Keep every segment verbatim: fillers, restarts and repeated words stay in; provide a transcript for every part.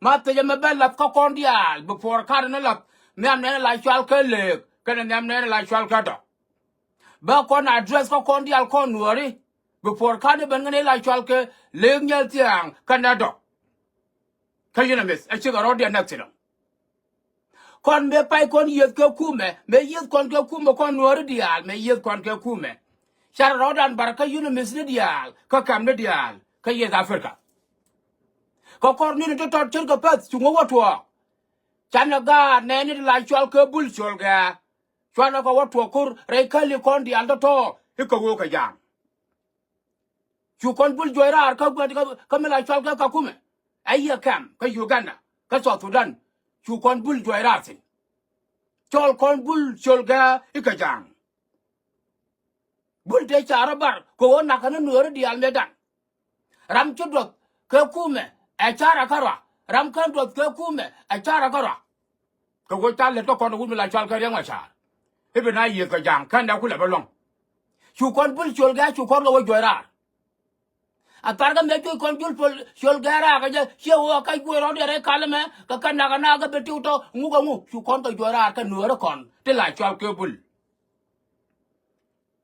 Ma thiecɛ mɛ bɛ lath kä kɔn diaal before ka̱n ni lath nhiam nɛn la cual kɛ lëëk kɛnɛ nhiam nɛn la cual kɛ dɔk. Bä kɔn address kä kɔn diaal kɔn nuɔ̱ɔ̱ri before ka̱n ni ben ŋäni la cual kɛ lëëk nyɛl thia̱a̱ŋ kɛnɛ dɔk. Kä yunamith a cikɛ rɔ̱diɛn nɛk thilɔ. Kɔn mëë pay kɔn yieth kɛ kumɛ, mëë yieth kɔn kɛ kumɛ kɔn nuɔ̱ɔ̱ri diaal, mëë yieth kɔn kɛ kumɛ. Car rɔ̱dan bar kä yunamith ni diaal kä kɛm ni diaal kä yieth Africa. Kä kɔr ni̱n ti tɔt cir kɛ päth cuŋä wä tuɔɔk. Canɛ gaat nɛɛni ti la cual kɛ bul col gɛɛ. Cuanɛ kɛ wä tuɔɔk kur rɛy käli kɔn diaal tɔ̱tɔ̱ i̱ kɛ ɣöö kɛ ja̱a̱ŋ. Cu kɔn bul juɔc raar kä gua̱n kä mi la cual kä Kakumɛ. Ɛ yiëë kɛm kä Uganda kä South Sudan. Cu kɔn bul juɔc raar thi̱n. Cɔl kɔn bul col gɛ i̱ kɛ ja̱a̱ŋ. Bul tëë ca rɔ bar kɛ ɣöö nakä ni nueeri diaal mëëdan. Ram ci duɔth kɛ kumɛ ɛ carɛ kärɔa. Ram kän duɔth kɛ kumɛ ɛ carɛ kärɔa. Kɛ ɣöö ca lät kä kɔn wut mi la cual kɛ Riɛk Macar. I̱ bi na yiëëth kɛ ja̱a̱ŋ kän dɛ kulɛ bä luäŋ. Cu kɔn bul ciöl gɛ̈ɛ̈ cu kɔn kɛ wä juɔc raar. A tharkɛ mëë cuc kɔn jul pol ciöl gɛ̈ɛ̈ raar kɛ jɛ ciɛ wä kä guöc rɔ̱diɛn rɛy kal ɛmɛ kɛ kɛ nak anaak kä bi tiw tɔ ŋuk ɛŋu cu kɔn kɛ juɔc raar kɛ nueeri kɔn ti la cual kɛ bul.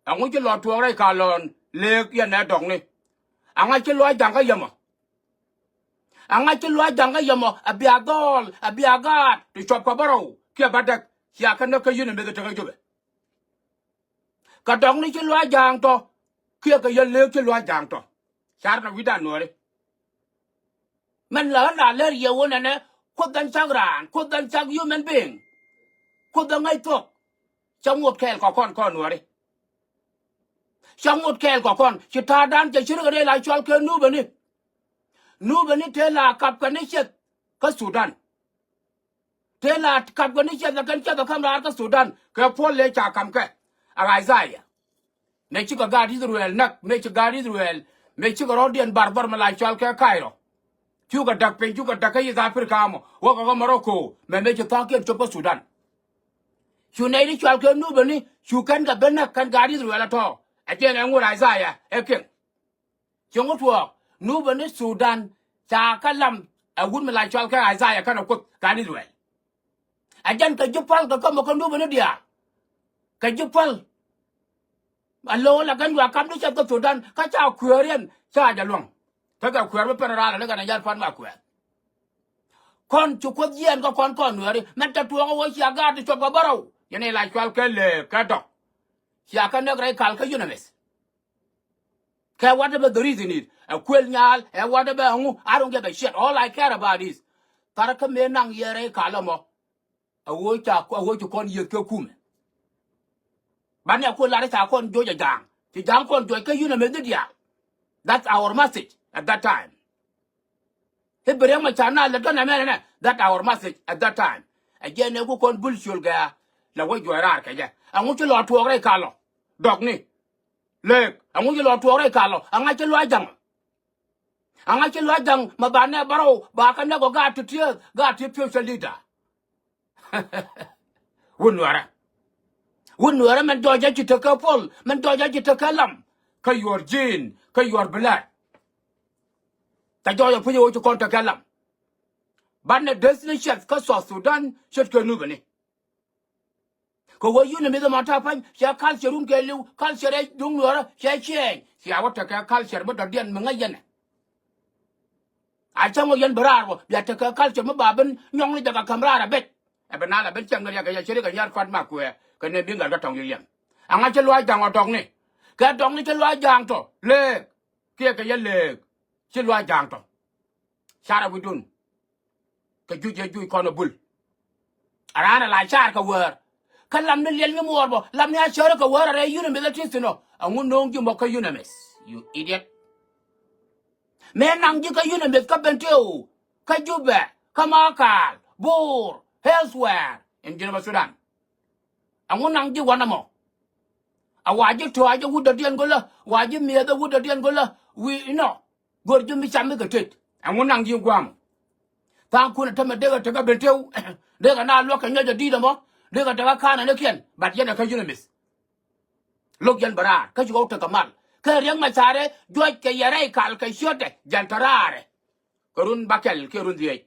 Ɛŋu ci lɔ tuɔɔk rɛy kal lɔn leek yɛn ɛ dɔkni. Aŋa ci luaac ja̱ŋ kä yɛmɔ. Aŋa ci luaac ja̱ŋ kä yɛmɔ a bia dhɔɔl a bia gaat ti cuɔp kɛ bärɔw kiɛ bädäk. Cia kɛ näk kä yien a meth a tekä jopɛ. Kɛ dɔkni ci luaac ja̱a̱ŋ tɔ kiɛ kɛ yɛn leek ci luaac ja̱a̱ŋ tɔ. Car nɔ wi̱cdan nuɔ̱ɔ̱ri. Mɛn la ɣän la lɛr yɛ wä nɛnɛ kuoth dhɛn cak raan kuoth dhɛn cak human being. Kuoth dhɛn ŋäc thuɔ̱k. Cä ŋot kɛɛl kɔ kɔn kɔn nuɔ̱ɔ̱ri. Cä ŋot kɛɛl kɔ kɔn ci ta̱a̱dan cɛ ci rikɛ rɛy la cual kɛ nupɛ ni. Nupɛ ni tëë la kap kɛ ni ciɛth kä Sudan. Tëë la kap kɛ ni ciɛth ɛ kɛn ciɛth ɛ käm raar kä Sudan kɛ puɔl lëë ca ka̱m kɛ. A Isaiah. Mëë cikɛ gaat Israel näk mëë ci gaat Israel mëë cikɛ rɔ̱diɛn bar bar mi la cual kɛ Cairo. Cukɛ däk piny cukɛ däk kä East Africa mɔ wäkɛ kä Morocco mɛ mëë ci tha̱a̱ŋkiɛn cop kä Sudan. Cu nɛy ti cual kɛ nupɛ ni cu kɛn kɛ ben näk kɛn gaat Israel ɛ tɔ̱. Ɛ jɛn ɛ ŋot Isaiah ɛ kiɛŋ. Cieŋ wä tuɔɔk nupɛ ni Sudan ca kä lam ɛ wut mi la cual kɛ Isaiah kɛnɛ kuoth gaat Israel. Ɛ jɛn kɛ ji̱ päl kɛ kämɛ kä nupɛ ni diaal. Kɛ ji̱ päl. A lo̱o̱ la kɛn yua kap ni cɛth kä Sudan kä ca kueer yɛn ca jɛ luäŋ. Tekɛ kueer mi pɛn raal ni kɛn a jal pan ma kueer. Kɔn ci kuoth yiɛɛn kä kɔn kɔn nueeri mɛn tɛ tuɔɔk a wä cia gaat ti cuɔp kɛ bärɔw. Yɛn i̱ la cual kɛ leek kɛ dɔk. Cia kɛ näk rɛy kal kä yunamith. Kɛ whatever the reason is ɛ kuël nyaal ɛ whatever ɛŋu I don't give a shit. All I care about is tharkɛ mëë naŋ yɛ rɛy kal ɛmɔ. A ɣöö ca a ɣöö ci kɔn yiëth kɛ kumɛ. Banɛ ku lar ca kɔn joc a ja̱a̱ŋ ci ja̱a̱ŋ kɔn joc kä yunamith ni diaal. That's our message at that time. I̱ bi Riɛk Macar na lät kä nɛmɛ nɛnɛ that our message at that time. Ɛ jɛn ɛ ku kɔn bul ciöl gɛ̈ɛ̈ la wä juɔc raar kɛ jɛ. Ɛŋu ci lɔ tuɔɔk rɛy kalɔ dɔkni. Leek ɛŋu ci lɔ tuɔɔk rɛy kalɔ aŋa ci luaac ja̱ŋ. Aŋa ci luaac ja̱ŋ ma ba nɛ bärɔw ba kä nɛ gɔ gaat ti tiëëth gaat ti future leader. Wun nuɛrɛ. Wun nuɛrɛ mɛn jɔɔcä ci tekä puɔl mɛn jɔɔcä ci tekä lam. Kä yuɔr ji̱n kä yuɔr bilɛt. Ca jɔɔcä puc ɛ wä ci kɔn tekä lam. Banɛ dec ni ciɛth kä South Sudan ce̱tkɛ nupɛ ni. Kɛ wee yun ɛ mi̱th ɛmɔ ta̱a̱ pa̱ny cɛ culture run kɛɛliw culture ɛ duŋ nuɔ̱ɔ̱rä cɛ ciɛɛny. Cia wä tekɛ culture mi dɔ̱diɛn mi ŋäc yɛn ɛ. A cäŋ wä yɛn bi raar wä bia tekɛ culture mi ba ben nyɔŋni jɛ kɛ käm raar ɛ bet. Ɛ bi nal ɛ ben cäŋ ni riɛk kɛ yɛ ci ri kɛ nyar kuat mak kuɛɛ kɛ nɛ bi ŋäl kä tɔŋ yɛ yɛn. Aŋa ci luaac ja̱a̱ŋ ɔ dɔkni. Kɛ dɔkni ci luaac ja̱a̱ŋ tɔ leek kiɛ kɛ yɛ leek. Ci luaac ja̱a̱ŋ tɔ. Carɛ wi̱cdun. Kɛ juc yɛ juc kɔn ɛ bul. A raan ɛ la car kɛ wäär. Kä lam ni liɛl mi muɔɔr bɔ lam ni a cäri kɛ wäär a rɛy yunamith a ti thi̱n ɔ. Ɛŋu no̱o̱ŋ ji̱ mɔ kä yunamith. You idiot. Mëë naŋ ji̱ kä yunamith kä Bentiu kä Jubɛ kä Makal Bor elsewhere in Jinubä Sudan. Ɛŋu naŋ ji̱ wanɛ mɔ. A wa ji̱ tɔ̱a̱c ɛ wut dɔ̱diɛn go̱lä wa ji̱ mi̱eth ɛ wut dɔ̱diɛn go̱lä wi̱i̱ inɔ. Go̱r ji̱ mi cam mi kɛ tet ɛŋu naŋ ji̱ gua̱a̱m. Tha̱a̱ŋ kun ɛ tämɛ dee kɛ tekä Bentiu. Dee kɛ na luäk kɛ nyɔc ɛ di̱i̱t ɛmɔ. Dee kɛ tekä ka̱n ɛ ni kiɛn bat yɛn ɛ kä yunamith. Lo̱k yɛn bɛ raar kä ci ɣɔw tekɛ mal kɛ Riɛk Macar ɛ juɔc kɛ yɛ rɛy kal kɛ ciötdɛ jɛn te raarɛ. Kɛ run bakɛl kiɛ run dhieec.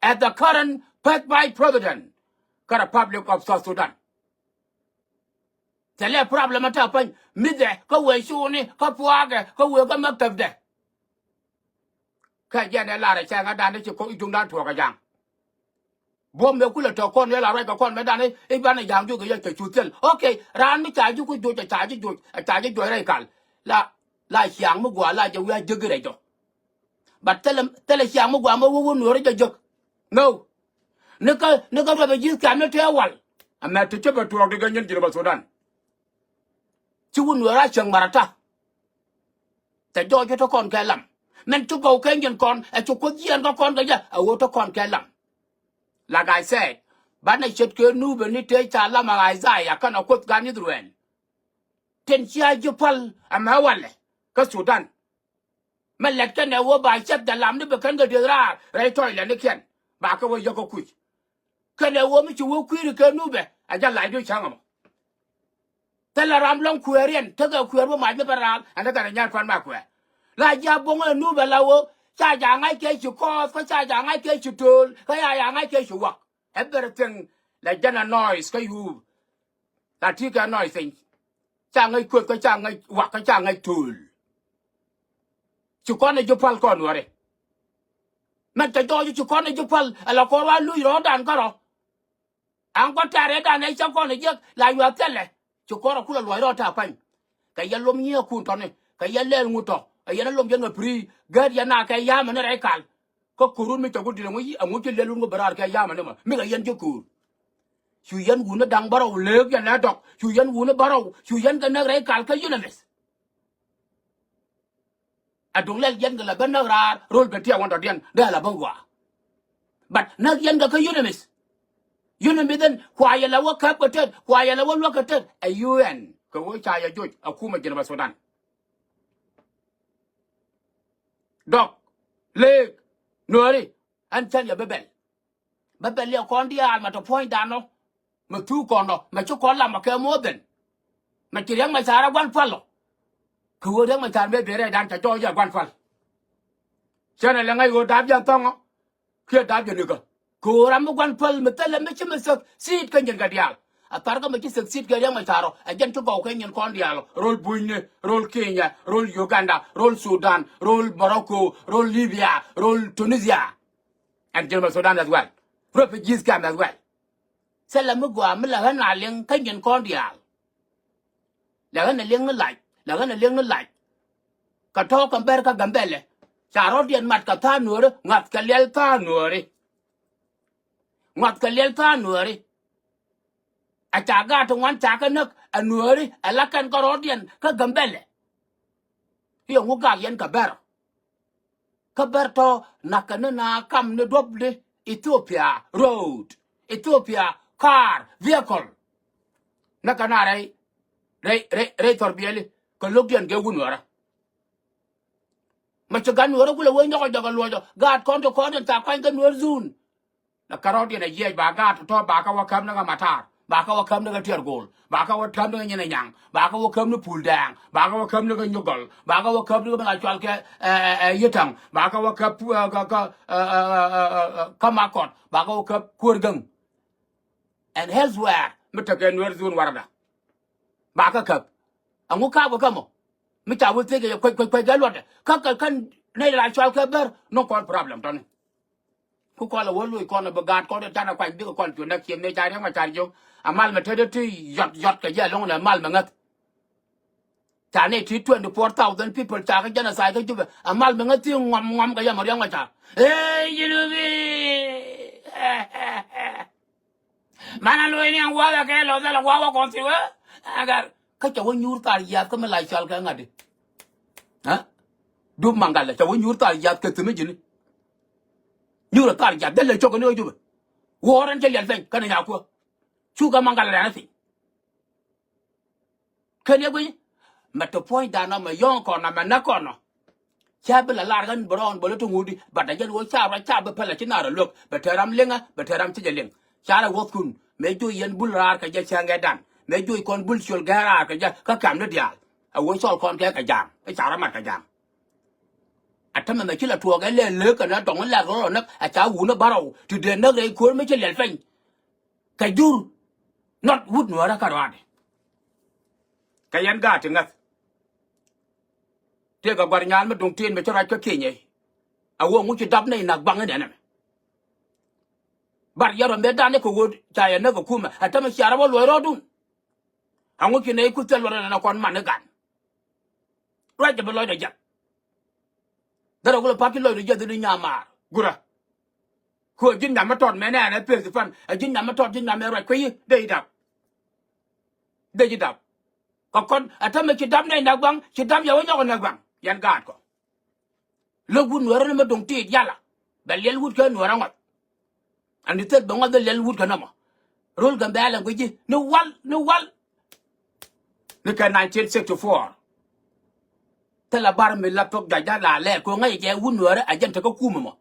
as the current first vice president kä Republic of South Sudan. Thilɛ problem a te pany mi dhɛ kä wëë cuni kä puaakɛ kä wëë kä maktabdɛ. Kä jɛn ɛ lar ɛ cɛŋ a dan i̱ ci kɔn i̱ juŋdan tuɔɔk a ja̱a̱ŋ. Buɔ̱m mëë kulɛ tɔ̱ kɔn ëë la ruac kɛ kɔn mëë dan i̱ banɛ ja̱a̱ŋ juɔk kɛ yɛ cɛ cu thil. Okay, raan mi ca ji̱ ku juɔc a ca ji̱ juɔc a ca ji̱ juɔc rɛy kal. La la ciaŋ mi gua̱a̱ la jɛ wi̱i̱ a jiäk i̱ rɛy jɔ. But thilɛ thilɛ ciaŋ mi gua̱a̱ mi wä wä nuɔɔri jɛ jiäk. No. Ni kä ni kä ruɛp ɛ ji̱th kiam ni tëë wal. Amɛ ti cä bɛ tuɔɔk di kɛ nyin ji̱n bä Sudan. Ci wä nuɔɔri a cäŋ marata. Tɛ jɔɔc ɛ tɔ kɔn kɛ lam. Mɛn ti gɔw kɛ nyin kɔn ɛ ci kuoth jiɛɛn kä kɔn kɛ jɛ ɛ ɣöö tɔ kɔn kɛ lam. Like I said, banɛ ce̱tkɛ nuupɛ ni tëë ca lam ɛ Isaiah kɛnɛ kuoth gan Israel. Tin cia ji̱ päl ɛmɛ walɛ kä Sudan. Mɛ lɛt kɛnɛ ɣöö ba cɛth dɛ lam ni bɛ kɛn kɛ dieth raar rɛy tɔy lɛ ni kiɛn ba kɛ wä yäk kä kuc. Kɛnɛ ɣöö mi ci wä kui̱ri kɛ nuupɛ a jɛ lac di cäŋ ɛmɔ. Thilɛ ram lɔŋ kueer yɛn tekɛ kueer bä mac mi bä raal ɛn tekɛ rɛ nyal kuan ma kuɛɛr. La ji̱ a bo̱ŋ ɛ nuupɛ la ɣöö ca ja̱ ŋa̱c kɛ ci kɔɔth kä ca ja̱ ŋa̱c kɛ ci to̱o̱l kä ca ja̱ ŋa̱c kɛ ci wak. Everything la jɛn a noise kä yuup. La ti kɛ noise piny. Ca ŋäc kueth kä ca ŋäc wak kä ca ŋäc to̱o̱l. Ci kɔn ɛ ji̱ päl kɔn wä ri. Mɛn cɛ jɔɔc ci kɔn ɛ ji̱ päl ɛ la kɔn wa luc rɔ̱ɔ̱dan kärɔ. An gua̱ tɛ̈r ëëdan ɛ cä kɔn ɛ jiäk la yuath thilɛ. Ci kɔn rɔ kulɛ luɔc rɔɔd ta̱a̱ pa̱ny. Kɛ yɛ lom nyiëëkun tɔ̱ni kɛ yɛ lɛl ŋut tɔ̱ ɛ yɛn ɛ lom jɛn kɛ pi̱ri̱ gät yɛn na kɛ ya̱a̱mɛ ni rɛy kal. Kä ko̱run mi cɛ ku di̱t ɛŋu ci lɛl wun ŋu bɛ raar kɛ ya̱a̱mɛ ni mɔ mi kɛ yɛn ji̱ ko̱o̱r. Cu yɛn wun ni da̱ŋ bärɔw lëëk yɛn lɛ dɔk cu yɛn wun ni bärɔw cu yɛn kɛ näk rɛy kal kä yunibeth. A duŋ lɛl yɛn kɛ la ben näk raar rol ben tiɛɛk wan dɔ̱diɛn dee la ben gɔaa. But näk yɛn kɛ kä yunimith. Yunimith in kua yɛ la wä käp kɛ tet kua yɛ la wä luäk kɛ tet ɛ U N kɛ wä ca yɛ joc a kumɛ ji̱n bä Sudan. Dɔk leek nuääri ɛn cän yɛ bä bɛl. Bä bɛ liɛk kɔn diaal mɛ tɔ puɔ̱nydan ɔ. Mɛ thuk kɔn ɔ mɛ ci kɔn lam ɔ kɛ moth ben. Mɛ ci Riɛk Macar ɛ gua̱n pal ɔ. Kɛ ɣöö Riɛk Macar mëë ben rɛydan ca jɔɔc ɛ gua̱n pal. Cɛn ɛ lɛ ŋäc ɣöö daap jɛ thɔ̱ŋ ɔ. Kiɛ daap jɛ nikä kɛ ɣöö ram mi gua̱n pal mi thilɛ mi ci mi thäk siit kä nyin kɛ diaal. A thar kä mi ci thäk siit kɛ Riɛk Macar ɔ ɛ jɛn ci gɔw kɛ nyin kɔn diaal ɔ rol Bunyni rol Kenya rol Uganda rol Sudan rol Morocco rol Libya rol Tunisia. And Junub Sudan as well. Refugees camp as well. Thilɛ mi gɔaa mi la ɣän a liŋ kä nyin kɔn diaal. La ɣän a liŋ ni lac la ɣän a liŋ ni lac. Kɛ tɔ̱ kɛ ber kä Gambɛlɛ ca rɔ̱diɛn mat kɛ tha̱a̱ŋ nuɔ̱ɔ̱ri ŋa̱th kɛ liɛl tha̱a̱ŋ nuɔ̱ɔ̱ri. Ŋa̱th kɛ liɛl tha̱a̱ŋ nuɔ̱ɔ̱ri. A ca gaat ti ŋuan ca kä näk a nuääri a la kɛn kärɔɔdiɛn kä Gambɛlɛ. I̱ ɛŋu gak yɛn kɛ bɛr. Kä bɛr tɔ nakä ni na kam ni duɔ̱p ni Ethiopia road, Ethiopia car, vehicle. Nakä na rɛy rɛy rɛy rɛy thɔr biɛli kɛ lo̱kdiɛn gɛ wun wärä. Mɛ ci gat nuäärä kulɛ wee nyɔkɔ jɔkɛ luɔcɔ gaat kɔn ti kɔn in ca kuany kä nuäär dhun. Lɛ kärɔɔdiɛn a yiɛc ba gaat tɔ̱ ba kä wä käm ni kä matar ba kä wä käm ni kä tiɛr go̱o̱l ba kä wä käm ni kä nyin ɛ nyaŋ ba kä wä käm ni pul dɛɛŋ ba kä wä käm ni kä nyugɔl ba kä wä käm ni kä mi la cual kɛ ɛ ɛ ɛ yitäŋ ba kä wä käp kä kä ɛ ɛ ɛ ɛ kä makɔt ba kä wä käp kuäär gäŋ. And elsewhere mi tekɛ nuäär dhun warada. Ba kä käp. Ɛŋu ka̱a̱p kɛ kä mɔ mi ca wä thiec kɛ yɛ kuec kuec kuec kɛ luɔtdɛ kä kɛ kän nɛy la cual kɛ bär nɔ kɔn problem tɔni. Ku kɔn lɛ wä loc kɔn lɛ bi gaat kɔn dee canɛ kuany bikɛ kɔn cuɛ näk ciëŋ nɛy ca riɛk ma car jiök. A mal mɛ tetdä ti yɔt yɔt kɛ jɛ ɛlɔ̱ŋ lɛ mal mɛ ŋäth. Ca nɛy ti twenty four thousand people ca kä genocide kä Jubɛ. A mal mɛ ŋäth ti ŋuɔm ŋuɔm kɛ jɛ mɛ riɛk ma car. Ee jilubi. Mana luɔi ni ɛn wa̱a̱ kɛ lɔ thilɛ wa̱a̱ wä kɔn thi̱n wä. Kä cɛ wä nyuur thar yiath kä mi la cɔal kɛ ŋa̱t di. Ɛ dup maŋgalɛ cɛ wä nyuur thar yiath kɛ thi̱n mi ji̱ni. Nyuur thar yiath dee lɛ cok ni wä Jubɛ. Wuɔ̱ɔ̱r ɛn cɛ liɛl piny kɛnɛ nyakuä. Cukɛ maŋgalɛ rɛn piny. Kɛn yɛ gui̱ny mɛ ti puɔ̱nydan ɔ mɛ yɔ̱ɔ̱ŋ kɔn ɔ mɛ näk kɔn ɔ. Ca bi la lar ɣän bi rɔɔn bä lä ti ŋuudi bat a jɛn ɣöö ca rɔ ca bi pälɛ ci naar ɛ luäk bɛ te ram liŋä bɛ te ram ci jɛ liŋ. Ca rɛ wuɔ̱thkun mëë joc yɛn bul raar kɛ jɛ cäŋ ɛ dan mëë joc kɔn bul ciöl gɛ̱r raar kɛ jɛ kä kɛ̈m ni diaal. Ɛ ɣöö cɔl kɔn kɛ kɛ ja̱a̱ŋ i̱ ca rɔ mat kɛ ja̱a̱ŋ. A tämɛ mɛ ci la tuɔɔk ɛ lɛ lek kɛn a dɔŋ lɛ rɔl ɔ näk a ca wun ɛ bärɔw ti dee näk rɛy ko̱r mi ci liɛl peny. Kɛ jur. Not wut nuäärä kä ruaadɛ. Kɛ yɛn gaat ti ŋäth. Tëëkɛ gua̱r nyaan mi duŋ tin mi ci ruac kä kinyɛ. A wä ŋu ci dap nɛy nak baŋ in ɛn ɛmɛ. Bar yɛ rɔ mëë dan ni kɛ ɣöö ca yɛ näk ɛ kumɛ a tämɛ cia rɔ wä luɔc rɔɔdun. Aŋu ci nɛy ku thil luɔt ɛn ɛn ɛ kɔn man ni gan. Ruac jɛ bi lɔcdɛ jiath. Därɛ wulɛ pa̱t ci lɔcdɛ jiath ni nyamaar gurä. Ku ɛ ji̱n nyam mi tɔt mɛn ɛn ɛ peth i̱ pan ɛ ji̱n nyam mi tɔt ji̱n nyam mɛ ruac kui̱ dee ji̱ dap. Dee ji̱ dap. Kɛ kɔn ɛ tämɛ ci dap nɛy näk baŋ ci dap yɛ wä nyɔk ɛ näk baŋ yɛn gaat kɔ. Lo̱k wut nuäärä ni mi duŋ tiit yala bɛ liɛl wut kä nuäärä ŋɔth. Ɛn di thil bɛ ŋɔth bɛ liɛl wut kä nɔmɔ. Rol Gambɛla guici ni wal ni wal. Ni kɛ nineteen sixty-four. Thilɛ bar mi la thok jaja la lɛ ko ŋa̱c jɛ wut nuäärä a jɛn te kä kumɛ mɔ.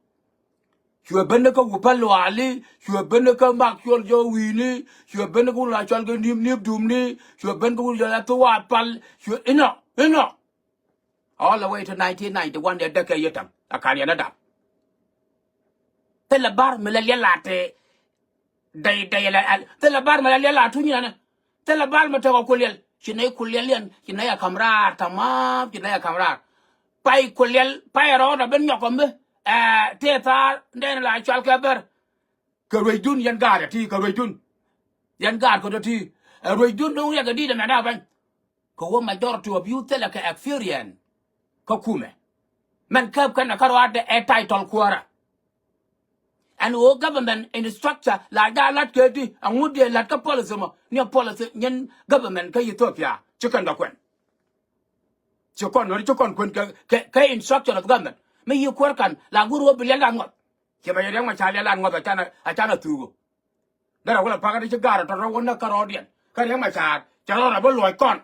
Cuɛ ben ni kä wupä luaali cuɛ ben ni kä mak cuɔl jɔ wi̱i̱ni. Cuɛ ben ni kä wut la cual kɛ ni̱p ni̱p dumni. Cuɛ ben kä wut jɔ la thuwa pal cuɛ inɔ inɔ. All the way to nineteen ninety-one dee däk kɛ yɛ täm a kan yɛn a dap. Thilɛ bar mi la liɛl la te. Dɛy dɛy la al thilɛ bar mi la liɛl la tuny nɛnɛ. Thilɛ bar mi tekɔ ku liɛl ci nɛy ku liɛl yɛn ci nɛy a ka̱m raar tamam ci nɛy a ka̱m raar. Pay ku liɛl pay rɔɔdɛ ben nyɔk kɔm bi. Ɛ tëë thaar nɛn la cual kɛ bär. Kɛ ruecdun yɛn gaat ɛ ti kɛ ruecdun. Yɛn gaat kɛ dɔ ti ɛ ruecdun do̱ŋ riɛk ɛ di̱t ɛmɛn a bäny. Kɛ wä majority of you thilɛ kɛ experience. Kä kumɛ mɛn käp kɛn ɛ kä ruaadɛ ɛ title kuäärä. Ɛn ɣöö government in structure la ja lat kɛ di aŋut diɛ lat kä policy mɔ ni a policy nyin government kä Ethiopia ci kɛn kɛ kuɛn. Ci kɔn weri ci kɔn kuɛn kɛ kɛ instruction of government mi yi kuäär kan la gur wä bi liɛl la ŋɔth. Ci bɛ yɛ riɛk ma ca liɛl la ŋɔth a can a can a thuuk. Därɛ wä la pakä ti ci ga̱r tɔ̱ rɔ wä näk kärɔɔdiɛn kä Riɛk Macar cɛ rɔ rɔ bi luɔc kɔn.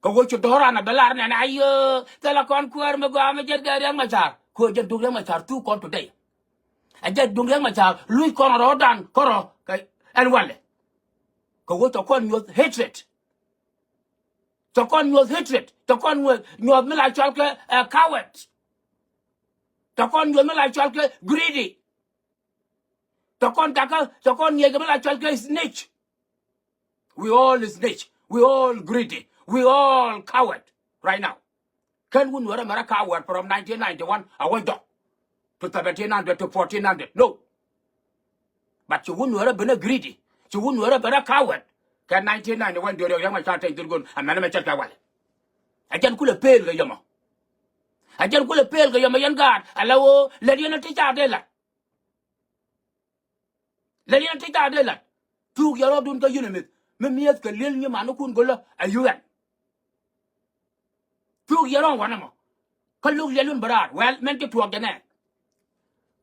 Kɛ wä cu do̱ran a bi lar nɛn ayö thilɛ kɔn kuäär mi gɔaa mi jɛt kɛ Riɛk Macar kuäär jɛt duŋ Riɛk Macar thuk kɔn today. A jɛt duŋ Riɛk Macar luc kɔn rɔɔdan kärɔ kɛ ɛn walɛ. Kɛ wä cɛ kɔn nyuɔth hatred. Cɛ kɔn nyuɔth hatred cɛ kɔn nyuɔth nyuɔth mi la cual kɛ ɛ coward. Cɛ kɔn nyuɔth mi la cual kɛ greedy. Cɛ kɔn dakä cɛ kɔn ŋiɛc kɛ mi la cual kɛ snitch. We all snitch. We all greedy. We all coward right now. Kɛn wun wärä mɛrä coward from nineteen ninety-one a wä jɔk to seventeen hundred to fourteen hundred no. But ci wun wärä benä greedy ci wun wärä benä coward. Kɛ nineteen ninety-one diɔriɔk yäŋ mɛ ca tɛny dhil gon amɛnɛ mɛ cɛt kɛ walɛ. A jɛn kulɛ pel kɛ yɔmɔ. A jɛn kulɛ pel kɛ yɔmɔ yɛn gaat ala ɣöö lɛt yɛn a ti ca dee lat. Lɛ yɛn ti ca dee lat. Thuk yɛ rɔɔdun kä yunimith mi mi̱eth kɛ li̱el nyimanikun go̱lä a U N. Thuk yɛ rɔɔn wanɛ mɔ kä lo̱k liɛlun bɛ raar wɛl mɛn ci tuɔɔk jɛ nɛɛk.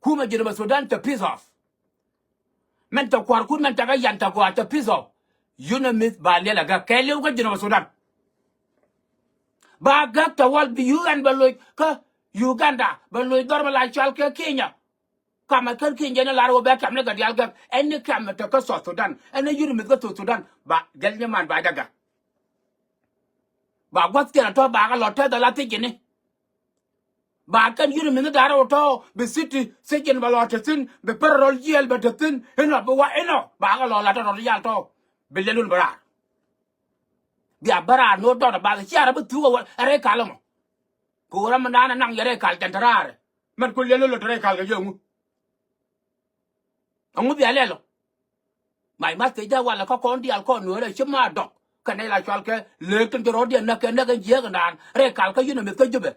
Kumɛ Jinub Sudan cɛ piss off. Mɛn cɛ kua̱rkun mɛn cɛ kɛ yan cɛ gɔaa cɛ piss off. Yunimith ba liɛl a gäk kɛɛliw kä Jinub Sudan. Ba gäk cɛ wal bi U N bɛ loc kä Uganda bɛ loc dhɔr bɛ la cual kɛ Kenya. Kamɛ kän ki̱n jɛn i̱ lar ɣöö bɛ kɛm ni kɛ diaal gäk ɛn ni kɛm ɛ tek kä South Sudan ɛn ni yut mith kä South Sudan ba gɛl nyiman ba jɛ gäk. Ba gua̱th kiɛn ɛ tɔ̱ ba kɛ lɔ tɛth ala thi̱c ji̱ni. Ba kɛn yut mith ni da̱r ɣöö tɔ̱ bi city thi̱c ji̱n bɛ lɔ te thi̱n bi per rɔl jiɛɛl bɛ te thi̱n inɔ bi wa inɔ ba kɛ lɔ lat tɔ̱ rɔl yal tɔ̱ bi lɛl wun bɛ raar. Bia bä raar ni wä dɔt a bath ciaar a bi thuk a wä a rɛy kal ɛmɔ. Kɛ ɣöö ram mi naan a naŋ yɛ rɛy kal jɛn te raar. Mɛn ku liɛl lolo te rɛy kal kɛ yɛ ŋu. Ɛŋu bia lɛl ɔ. Mac math kɛ ja̱ walɛ kä kɔn diaal kɔn nueeri ci ma dɔk kɛ nɛy la cual kɛ lëëk tin ci rɔɔdiɛn näk kɛ näk ɛn jiääk ɛn raan rɛy kal kä yun a mith kä Jubɛ.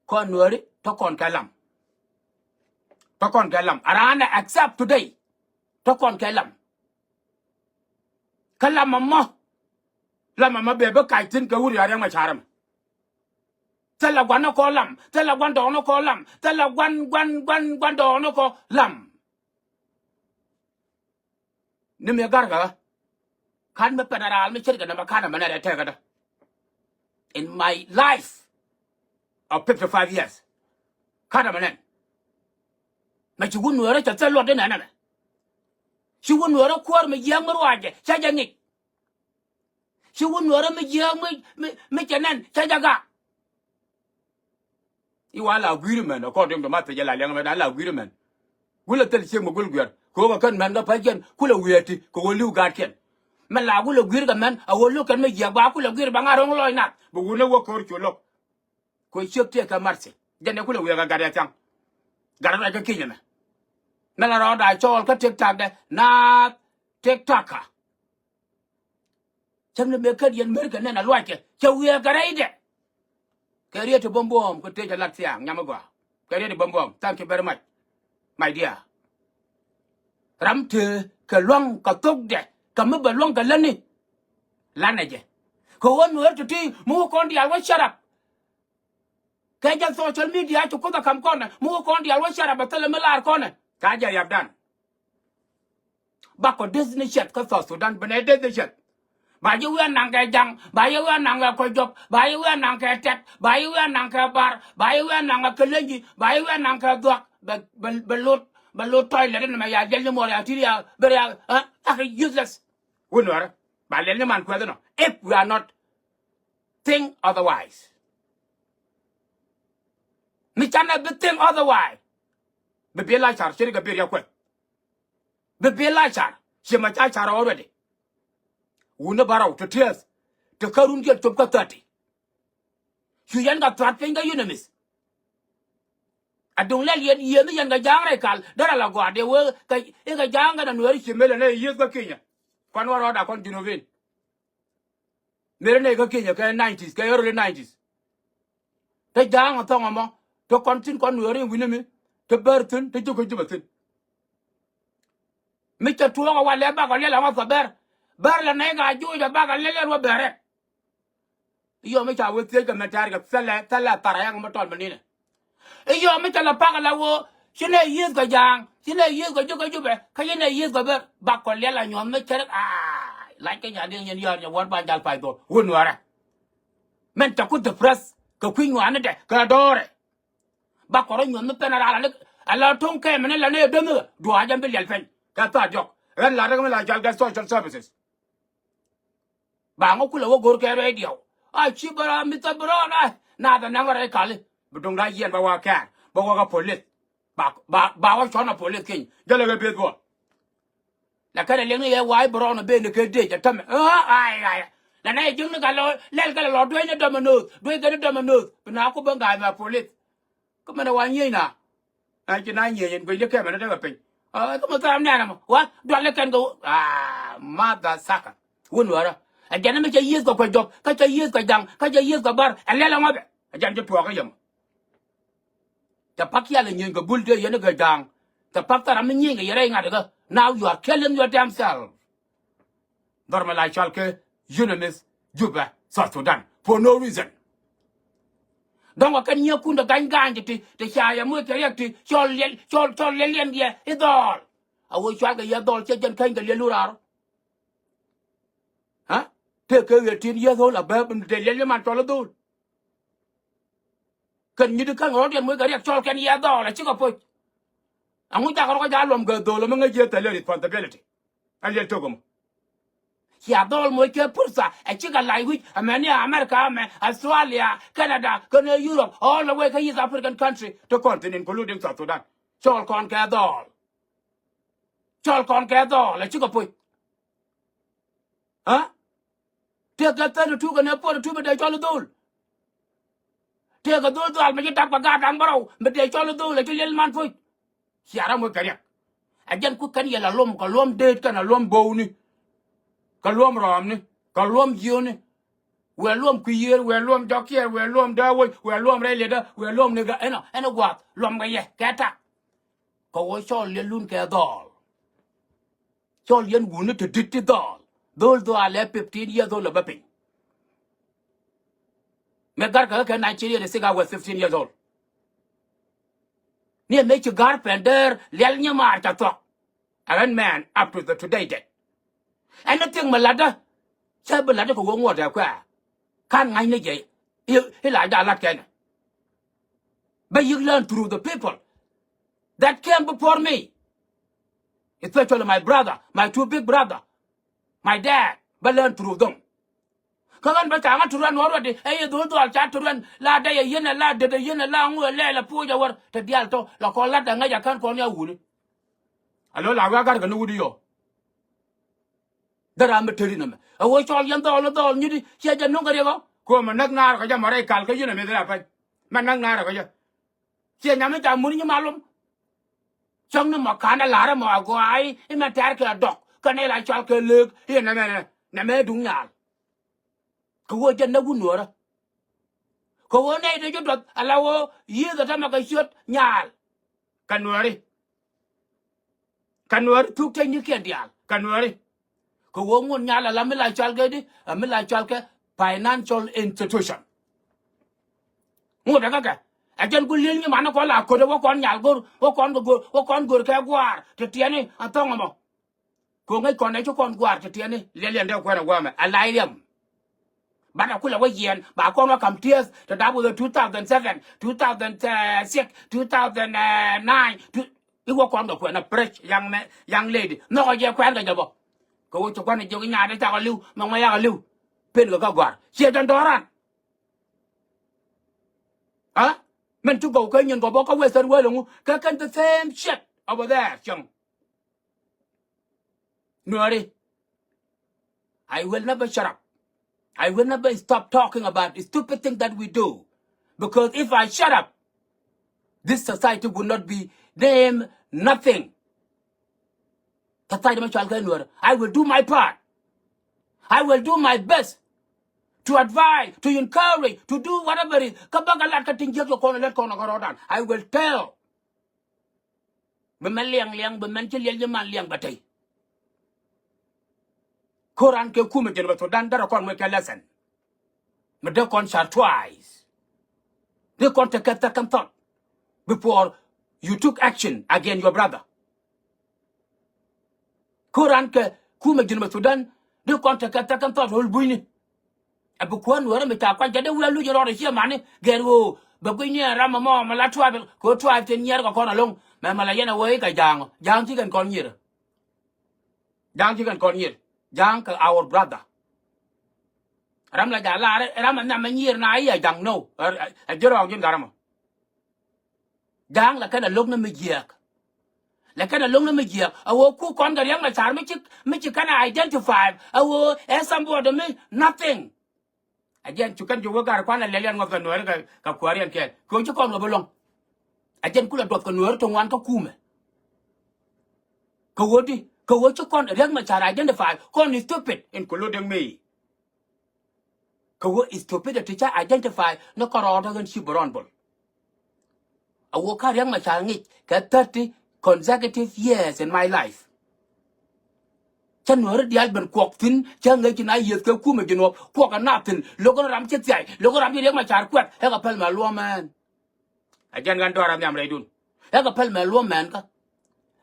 Kɔn nueeri te kɔn kɛ lam. Te kɔn kɛ lam a raan ɛ accept today. Te kɔn kɛ lam. Kä lam ɛmɔ lam ɛmɔ bɛ bi kac thi̱n kɛ wut ria̱a̱r ria̱ŋ mɛ ca̱r ɛmɛ. Thilɛ gua̱n ni kɔ lam thilɛ gua̱n dɔɔk ni kɔ lam thilɛ gua̱n gua̱n gua̱n gua̱n dɔɔk ni kɔ lam. Ni mëë garkɛ ɣä ka̱n mi pɛn a raal mi ce̱tkɛ nɛmɛ ka̱n ɛmɛ nɛn ɛ tɛkädä. In my life of fifty five years ka̱n ɛmɛ nɛn. Mɛ ci wun nueerä cɛ thil luɔt di nɛn ɛmɛ. Ci wun nueerä kuäär mi jiääk mi ruaacɛ cä jɛ ŋic. Ci wun nueerä mi jiääk mi mi mi cɛ nɛn cä jɛ gak. I̱ wa la agreement, according to message la liɛŋ mɛ dan la agreement. Gulɛ thil ciek mi gul guiɛr kɛ ɣöö kɛ kɛn mɛn kɛ päc kɛn kulɛ wiee ti kɛ ɣöö li̱w gaatkiɛn. Mɛ la gulɛ gui̱r kɛ mɛn a ɣöö lo̱k kɛn mi jiɛk ba kulɛ gui̱r ba ŋa̱r ro̱ŋ lɔc nath bi wun ni wä ko̱r cu lo̱k. Kɛ ɣöö ciek tiɛɛk kɛ marthi̱ jɛn ɛ kulɛ wiee kɛ gat ɛ thiaŋ. Gat ɛ ruac kä ki̱nyɛ mɛ. Mɛ la rɔɔda cɔɔl kä TikTok dɛ naath TikTok kä. Cäŋ ni mëë kät yɛn merkɛ nɛn a luackɛ cɛ wiɛɛkɛ rɛydɛ. Kɛ riet ti buɔ̱m buɔ̱ɔ̱m kɛ tëë cɛ lat thiaŋ nyam mi gɔaa. Kɛ riet ti buɔ̱m buɔ̱ɔ̱m. Thank you very much, my dear. Ram tëë kɛ luaŋ kɛ thokdɛ kɛ mi bɛ luaŋ kɛ lätni. Lanɛ jɛ kɛ ɣöö nueer ti̱ti̱ mi wä kɔn diaal wä shut up. Kɛ jɛ social media ci kuoth a kam kɔnɛ mi wä kɔn diaal wä shut up a thilɛ mi laar kɔnɛ. Ca jɛ yap dan. Bakɔ deth ni ciɛth kä South Sudan, bi nɛ deth ni ciɛth. Ba yi wi̱i̱ anaŋ kɛ ja̱ŋ, ba yi wi̱i̱ anaŋ kɛ kɔc jɔk, ba yi wi̱i̱ anaŋ kɛ tɛt, ba yi wi̱i̱ anaŋ kɛ bar, ba yi wi̱i̱ anaŋ kɛ kɛ lenji, ba yi wi̱i̱ anaŋ kɛ dhuak. Bɛ, bɛ, bɛ lot, bɛ lot toilet ni mɛ ya jɛl ni muɔr ya ti̱t ya ber ya. Ɛ, akɛ useless. Wun nuɛrɛ ba lɛl ni man kuɛth inɔ. If we are not think otherwise, mi canɛ bi think otherwise, bi bi la car ciri kɛ bi riɛk kuɛth. Bi bil la car, ciɛ mɛ ca car already. Wuni bärɔw ti tiɛth ti kä run diɛl cop kä thirty. Cu yɛn kɛ thuat piny kä UNMISS. A duŋ lɛl yɛn yiëëni yɛn kɛ ja̱a̱ŋ rɛy kal derɛ la gɔaa dee wee kɛ i̱ kɛ ja̱a̱ŋ kɛn a nueeri ci mël ɛn ɛ yiëëth kä Kenya. Kuan wä rɔɔda kɔn Junubin. Mëë rɛ nɛy kä Kenya kɛ nineties, kɛ early nineties. Te ja̱a̱ŋ a thɔŋ ɛmɔ te kɔn thi̱n, kɔn nueeri wi̱ni mi te bär thi̱n, te jiök kä Jubɛ thi̱n. Mi cɛ tuɔɔk ɛ walɛ bakɔ liɛl ɛmɔ kɛ bär. Bär lɛ nɛy ka juuc ɛ bakɔ liɛl liɛl wä bärɛ. I̱ yɔm mi ca wee thiec kɛ mɛ tɛ̈r kɛ thilɛ, thilɛ thar ɛ ɛŋ mi tɔl mi ninɛ. I̱ yɔm mi cɛ lɛ pak ala ɣöö ci nɛ yiëëth kɛ ja̱a̱ŋ, ci nɛ yiëëth kɛ jiök kä Jubɛ, kä ci nɛ yiëëth kɛ bär. Bakɔ liɛl a nyuɔ̱th mi cärɛ. Aa, lac kɛ nyan diɛn yɛn yäär nyɛ wäär ba jal pay dhol wä nuäärä. Mɛn cɛ ku depress kɛ kui̱ nyuaani dɛ kɛ dɔɔrɛ. Bakɔ rɔ nyuɔ̱th mi pɛn a ral a lɛ, a lɛ to̱ŋ kɛmɛ ni la nɛ dämɛ duaacä bi liɛl pɛny kɛ thaat diɔ̱k. Ɣän la rɛk mi la jal kɛ social services. Ba ŋɔ kulɛ wä go̱r kɛ radio. A ci bä rɔ mi thä bä rɔ na. Na thɛ naŋ rɛy kali bi duŋda yiɛn ba wa kɛɛr ba wa kä police. Ba, ba, ba wa cɔn a police keny jälɛ kɛ beth bɔ. La kɛn a liɛŋ ni yɛ wa i̱ bä rɔ na ben ni kɛ dec a tämɛ. Ay, ay. La na yɛ ji̱ŋ ni ka lɔ lɛl kɛ lɛ lɔ duec ni dɔmɛ no̱o̱th, duec kɛ ni dɔmɛ no̱o̱th bi na ku bä ga̱a̱th mɛ police. Kä mɛn ɛ wa nyieny na. Ɛ ci na nyieny in guic ni kɛmɛ ni tekɛ piny. Ɛ kä mi thaam nɛn ɛmɔ wa dual ni kɛn kɛ. Aa, mother sucker. Wun wärä. Ɛ jɛn mi cɛ yiëëth kɛ kuec jɔk kä cɛ yiëëth kɛ ja̱ŋ kä cɛ yiëëth kɛ bär ɛ lɛl ɛŋɔ bɛ. Ɛ jɛn ci tuɔɔk kä yɛmɔ. Cɛ pak cial ɛ nyieny kɛ bul tëë yɛn kɛ ja̱ŋ. Cɛ pak thar ram mi nyieny kɛ yɛ rɛy ŋa̱t kä. Now you are killing your damn self. Dhɔr mi la cɔal kɛ UNMISS Jubɛ, South Sudan for no reason. Dɔ̱ŋ kɛ kɛn nyiëëkun ti ga̱ny ga̱a̱ny ti ti ca yɛ moc kɛ riɛk ti cɔl liɛl, cɔl, cɔl liɛl liɛn diɛ i̱ dhɔɔl. A wee cɔal kɛ yɛ dhɔɔl cɛ jɛn käny kɛ liɛl lu raar. Ha? Tëë kɛ ɣet tin yɛ dhɔɔl a bɛ dee liɛl yɛ man cɔl i̱ dhɔɔl. Kɛn nyit kä ŋɔ̱ɔ̱ŋdiɛn moc kɛ riɛk cɔl kɛn yɛ dhɔɔl a cikɛ poc. Ɛŋu cakɛ rɔ kɛ ja̱ luɔm kɛ dhɔɔl ɛmɛ ŋäc yɛ thɛl ɛ responsibility. Ɛ liɛl tok ɛmɔ. Cia dhɔɔl moc kɛ pursa ɛ cikɛ lac wi̱c ɛmɛ ni America ɛmɛ, Australia, Canada, kɛnɛ Europe, all the way kä East African country ti kɔn thin including South Sudan. Cɔl kɔn kɛ dhɔɔl. Cɔl kɔn kɛ dhɔɔl ɛ cikɛ poc. Ha? Tëëkɛ thirty two kɛnɛ forty two bi dee cɔl i̱ dhol. Tëëkɛ dhol dhɔaal mi ci tap kɛ gaat da̱ŋ bärɔw bi dee cɔl i̱ dhol ɛ ci liɛl man puc. Cia ram wek kɛ riɛk. Ɛ jɛn ku kɛn yɛ la luɔm kɛ luɔm deet kɛnɛ luɔm bo̱o̱ni. Kɛ luɔm rɔɔmni kɛ luɔm jiööni. Wëë luɔm kui̱ yiëër, wëë luɔm jɔk kiɛɛr, wëë luɔm dee woc, wëë luɔm rɛy liɛtdä, wëë luɔm ni gä ɛnɔ ɛn gua̱a̱th luɔm kɛ yɛ kɛ tak. Kɛ ɣöö cɔl liɛl lun kɛ dhɔɔl. Cɔl yɛn wuni ti di̱t ti dhɔɔl. Dhol dhɔaal ɛ fifteen years old ɛ bä piny. Mëë garkɛ kä kɛ nineteen eighty six, I was fifteen years old. Ni ɛ mëë ci ga̱r pɛn däär liɛl nyimaar ca thuɔ̱k. Ɛ ɣän mɛn up to the today date. Anything mi la̱tdä cä bi la̱tdä kɛ wä ŋuɔ̱t ɛ kuɛ. Ka̱n ŋa̱cni jɛ i̱ la ja̱ la̱t kɛnɛ. Bä yi̱k learn through the people that came before me, especially my brother, my two big brother, my dad. Bä learn through them. Kä ɣän bä ca ŋä turuɛn wä ruɛt i̱ ɛ yɛ dhol dhual ca turuɛn la dɛy ɛ yɛn ɛ la det ɛ yɛn ɛ la ŋu ɛ lɛɛl ɛ puɔc ɛ wär te diaal tɔ la kɔn la̱t ɛ ŋäc ɛ kän kɔn ya wuni. Alo la wiak gat kɛ ni wut i̱ yɔ. Dee ram mi teri nɛmɛ ɛ wee cɔl yɛn dhɔl ni dhɔl nyit i̱ ciɛ jɛ nuŋ kɛ riɛk ɔ. Kuɔmɛ näk naar kɛ jɛ mɔ rɛy kal kä yɛn ɛ meth rɛy apɛny. Mɛ näk naar kɛ jɛ. Ciɛ nyam i̱ ca mun nyi malum. Cäŋ ni mɔ ka̱n ɛ la̱r ɛmɔ agɔaa i̱ mɛ tɛ̈r kɛ dɔk kɛn ila cɔal kɛ lëëk i̱ nɛmɛ nɛmɛ duŋ nyaal. Kɛ ɣöö jɛn näk wun nuɔ̱ɔ̱rä. Kɛ ɣöö nɛy ti ji̱ duɔth ala ɣöö yiëëth ɛ tämɛ kɛ ciöt nyaal. Kɛ nuääri. Kɛ nuääri thuk tëc ni kiɛn diaal kɛ nuääri. Kɛ ɣöö ŋot nyal ala mi la cɔal kɛ di ɛ mi la cɔal kɛ financial institution. Ŋot ɛ kä kɛ ɛ jɛn ku li̱el nyi man kɔn la ko̱t ɛ wä kɔn nyal go̱r wä kɔn kɛ go̱r wä kɔn go̱r kɛ gua̱a̱r ti tiɛni ɛ thɔ̱ŋ ɛmɔ. Kɛ ŋäc kɔn ɛ ci kɔn gua̱a̱r ti tiɛni liɛl yɛn dee kuɛn ɛ gua̱a̱mɛ ɛ la̱c riɛm. Banɛ kulɛ wä yiɛn ba kɔn wä kam tiɛth te dap wä two thousand seven, two thousand six, two thousand nine. I̱ wä kɔn kɛ kuɛn ɛ prec young man, young lady nhɔkɔ jɛ kuɛn kɛ jɛ bä. Kɛ wä ci kuɛn ɛ jiök i̱ nyaat i̱ cakɔ li̱w mɛ ŋuɛ yakɔ li̱w. Pen kɛ kä gɔ̱a̱r ciɛ jɔn dɔ̱ran. A mɛn ci gɔw kä nyin gɔbɔ kä western world ŋu kä kɛn the same shit over there cieŋ. Nuääri, I will never shut up. I will never stop talking about the stupid thing that we do. Because if I shut up, this society will not be named nothing. Society mɛ cɔal kɛ nuäär. I will do my part. I will do my best to advise, to encourage, to do whatever it is. Kä bäkɛ lat kä tin jiäk yɛ kɔn lät kɔn kä rɔɔdan. I will tell. Bi mɛn liɛŋ liɛŋ bi mɛn ci liɛl ji̱ man liɛŋ bɛ tey. Ko̱ran kɛ kumɛ Jinub Sudan derɛ kɔn wek kɛ lesson. Mi dee kɔn car twice. Dee kɔn tekɛ second thought before you took action against your brother. Ko̱ran kɛ kumɛ Jinub Sudan dee kɔn tekɛ second thought rol bunyni. Ɛ bi kuäär nuäärä mi ca kuany ca dee wi̱i̱ a luc rɔɔdɛ ciɛ mani gɛr ɣöö bɛ gui̱ny ni ɛ ram ɛmɔ mɛ la tribe kɛ ɣöö tribe tin nyiɛɛr kɛ kɔn alo̱ŋ. Mɛ mɛ la yɛn ɛ ɣöö i̱ kɛ ja̱a̱ŋ ja̱a̱ŋ ci kɛn kɔn nyier. Ja̱a̱ŋ ci kɛn kɔn nyier ja̱a̱ŋ kɛ our brother. Ram la ja̱a̱ŋ la ram ɛ nhiam ɛ nyier na i̱ ɛ ja̱a̱ŋ no. Ɛ ji̱ rɔɔk ji̱n gat ɛmɔ. Ja̱a̱ŋ la kɛn a lo̱k ni mi jiääk. La kɛn a lo̱k ni mi jiääk a ɣöö ku kɔn kɛ Riɛk Macar mi ci mi ci kɛn a identify a ɣöö ɛ somebody mi nothing. A jiɛn cu kɛn cu wä gar kuan a lɛl yɛn ŋɔth kɛ nuääri kɛ kuääri yɛn kɛɛl kɛ ɣöö ci kɔn ɣöö bi luɔ̱ŋ. A jiɛn ku la duɔth kɛ nuääri ti ŋuan kä kumɛ. Kɛ ɣöö di kɛ ɣöö ci kɔn Riɛk Macar identify kɔn is stupid including me. Kɛ ɣöö stupidity ca identify ni kärɔɔdä ɣän ci bi rɔn bol. A ɣöö kä Riɛk Macar ŋic kɛ thirty consecutive years in my life. Cä nuääri diaal ben kuɔk thi̱n cä ŋäc ci na yiëth kɛ kumɛ ji̱ nuɔp kuɔk ɛ na thi̱n lo̱k ɣän ram ci thiac lo̱k ɣän ram ci Riɛk Macar kuɛth ɛ kɛ päl mɛ luɔ̱m ɛn. A jɛn ɣän dɔ̱r a nhiam rɛydun. Ɛ kɛ päl mɛ luɔ̱m mɛnkä.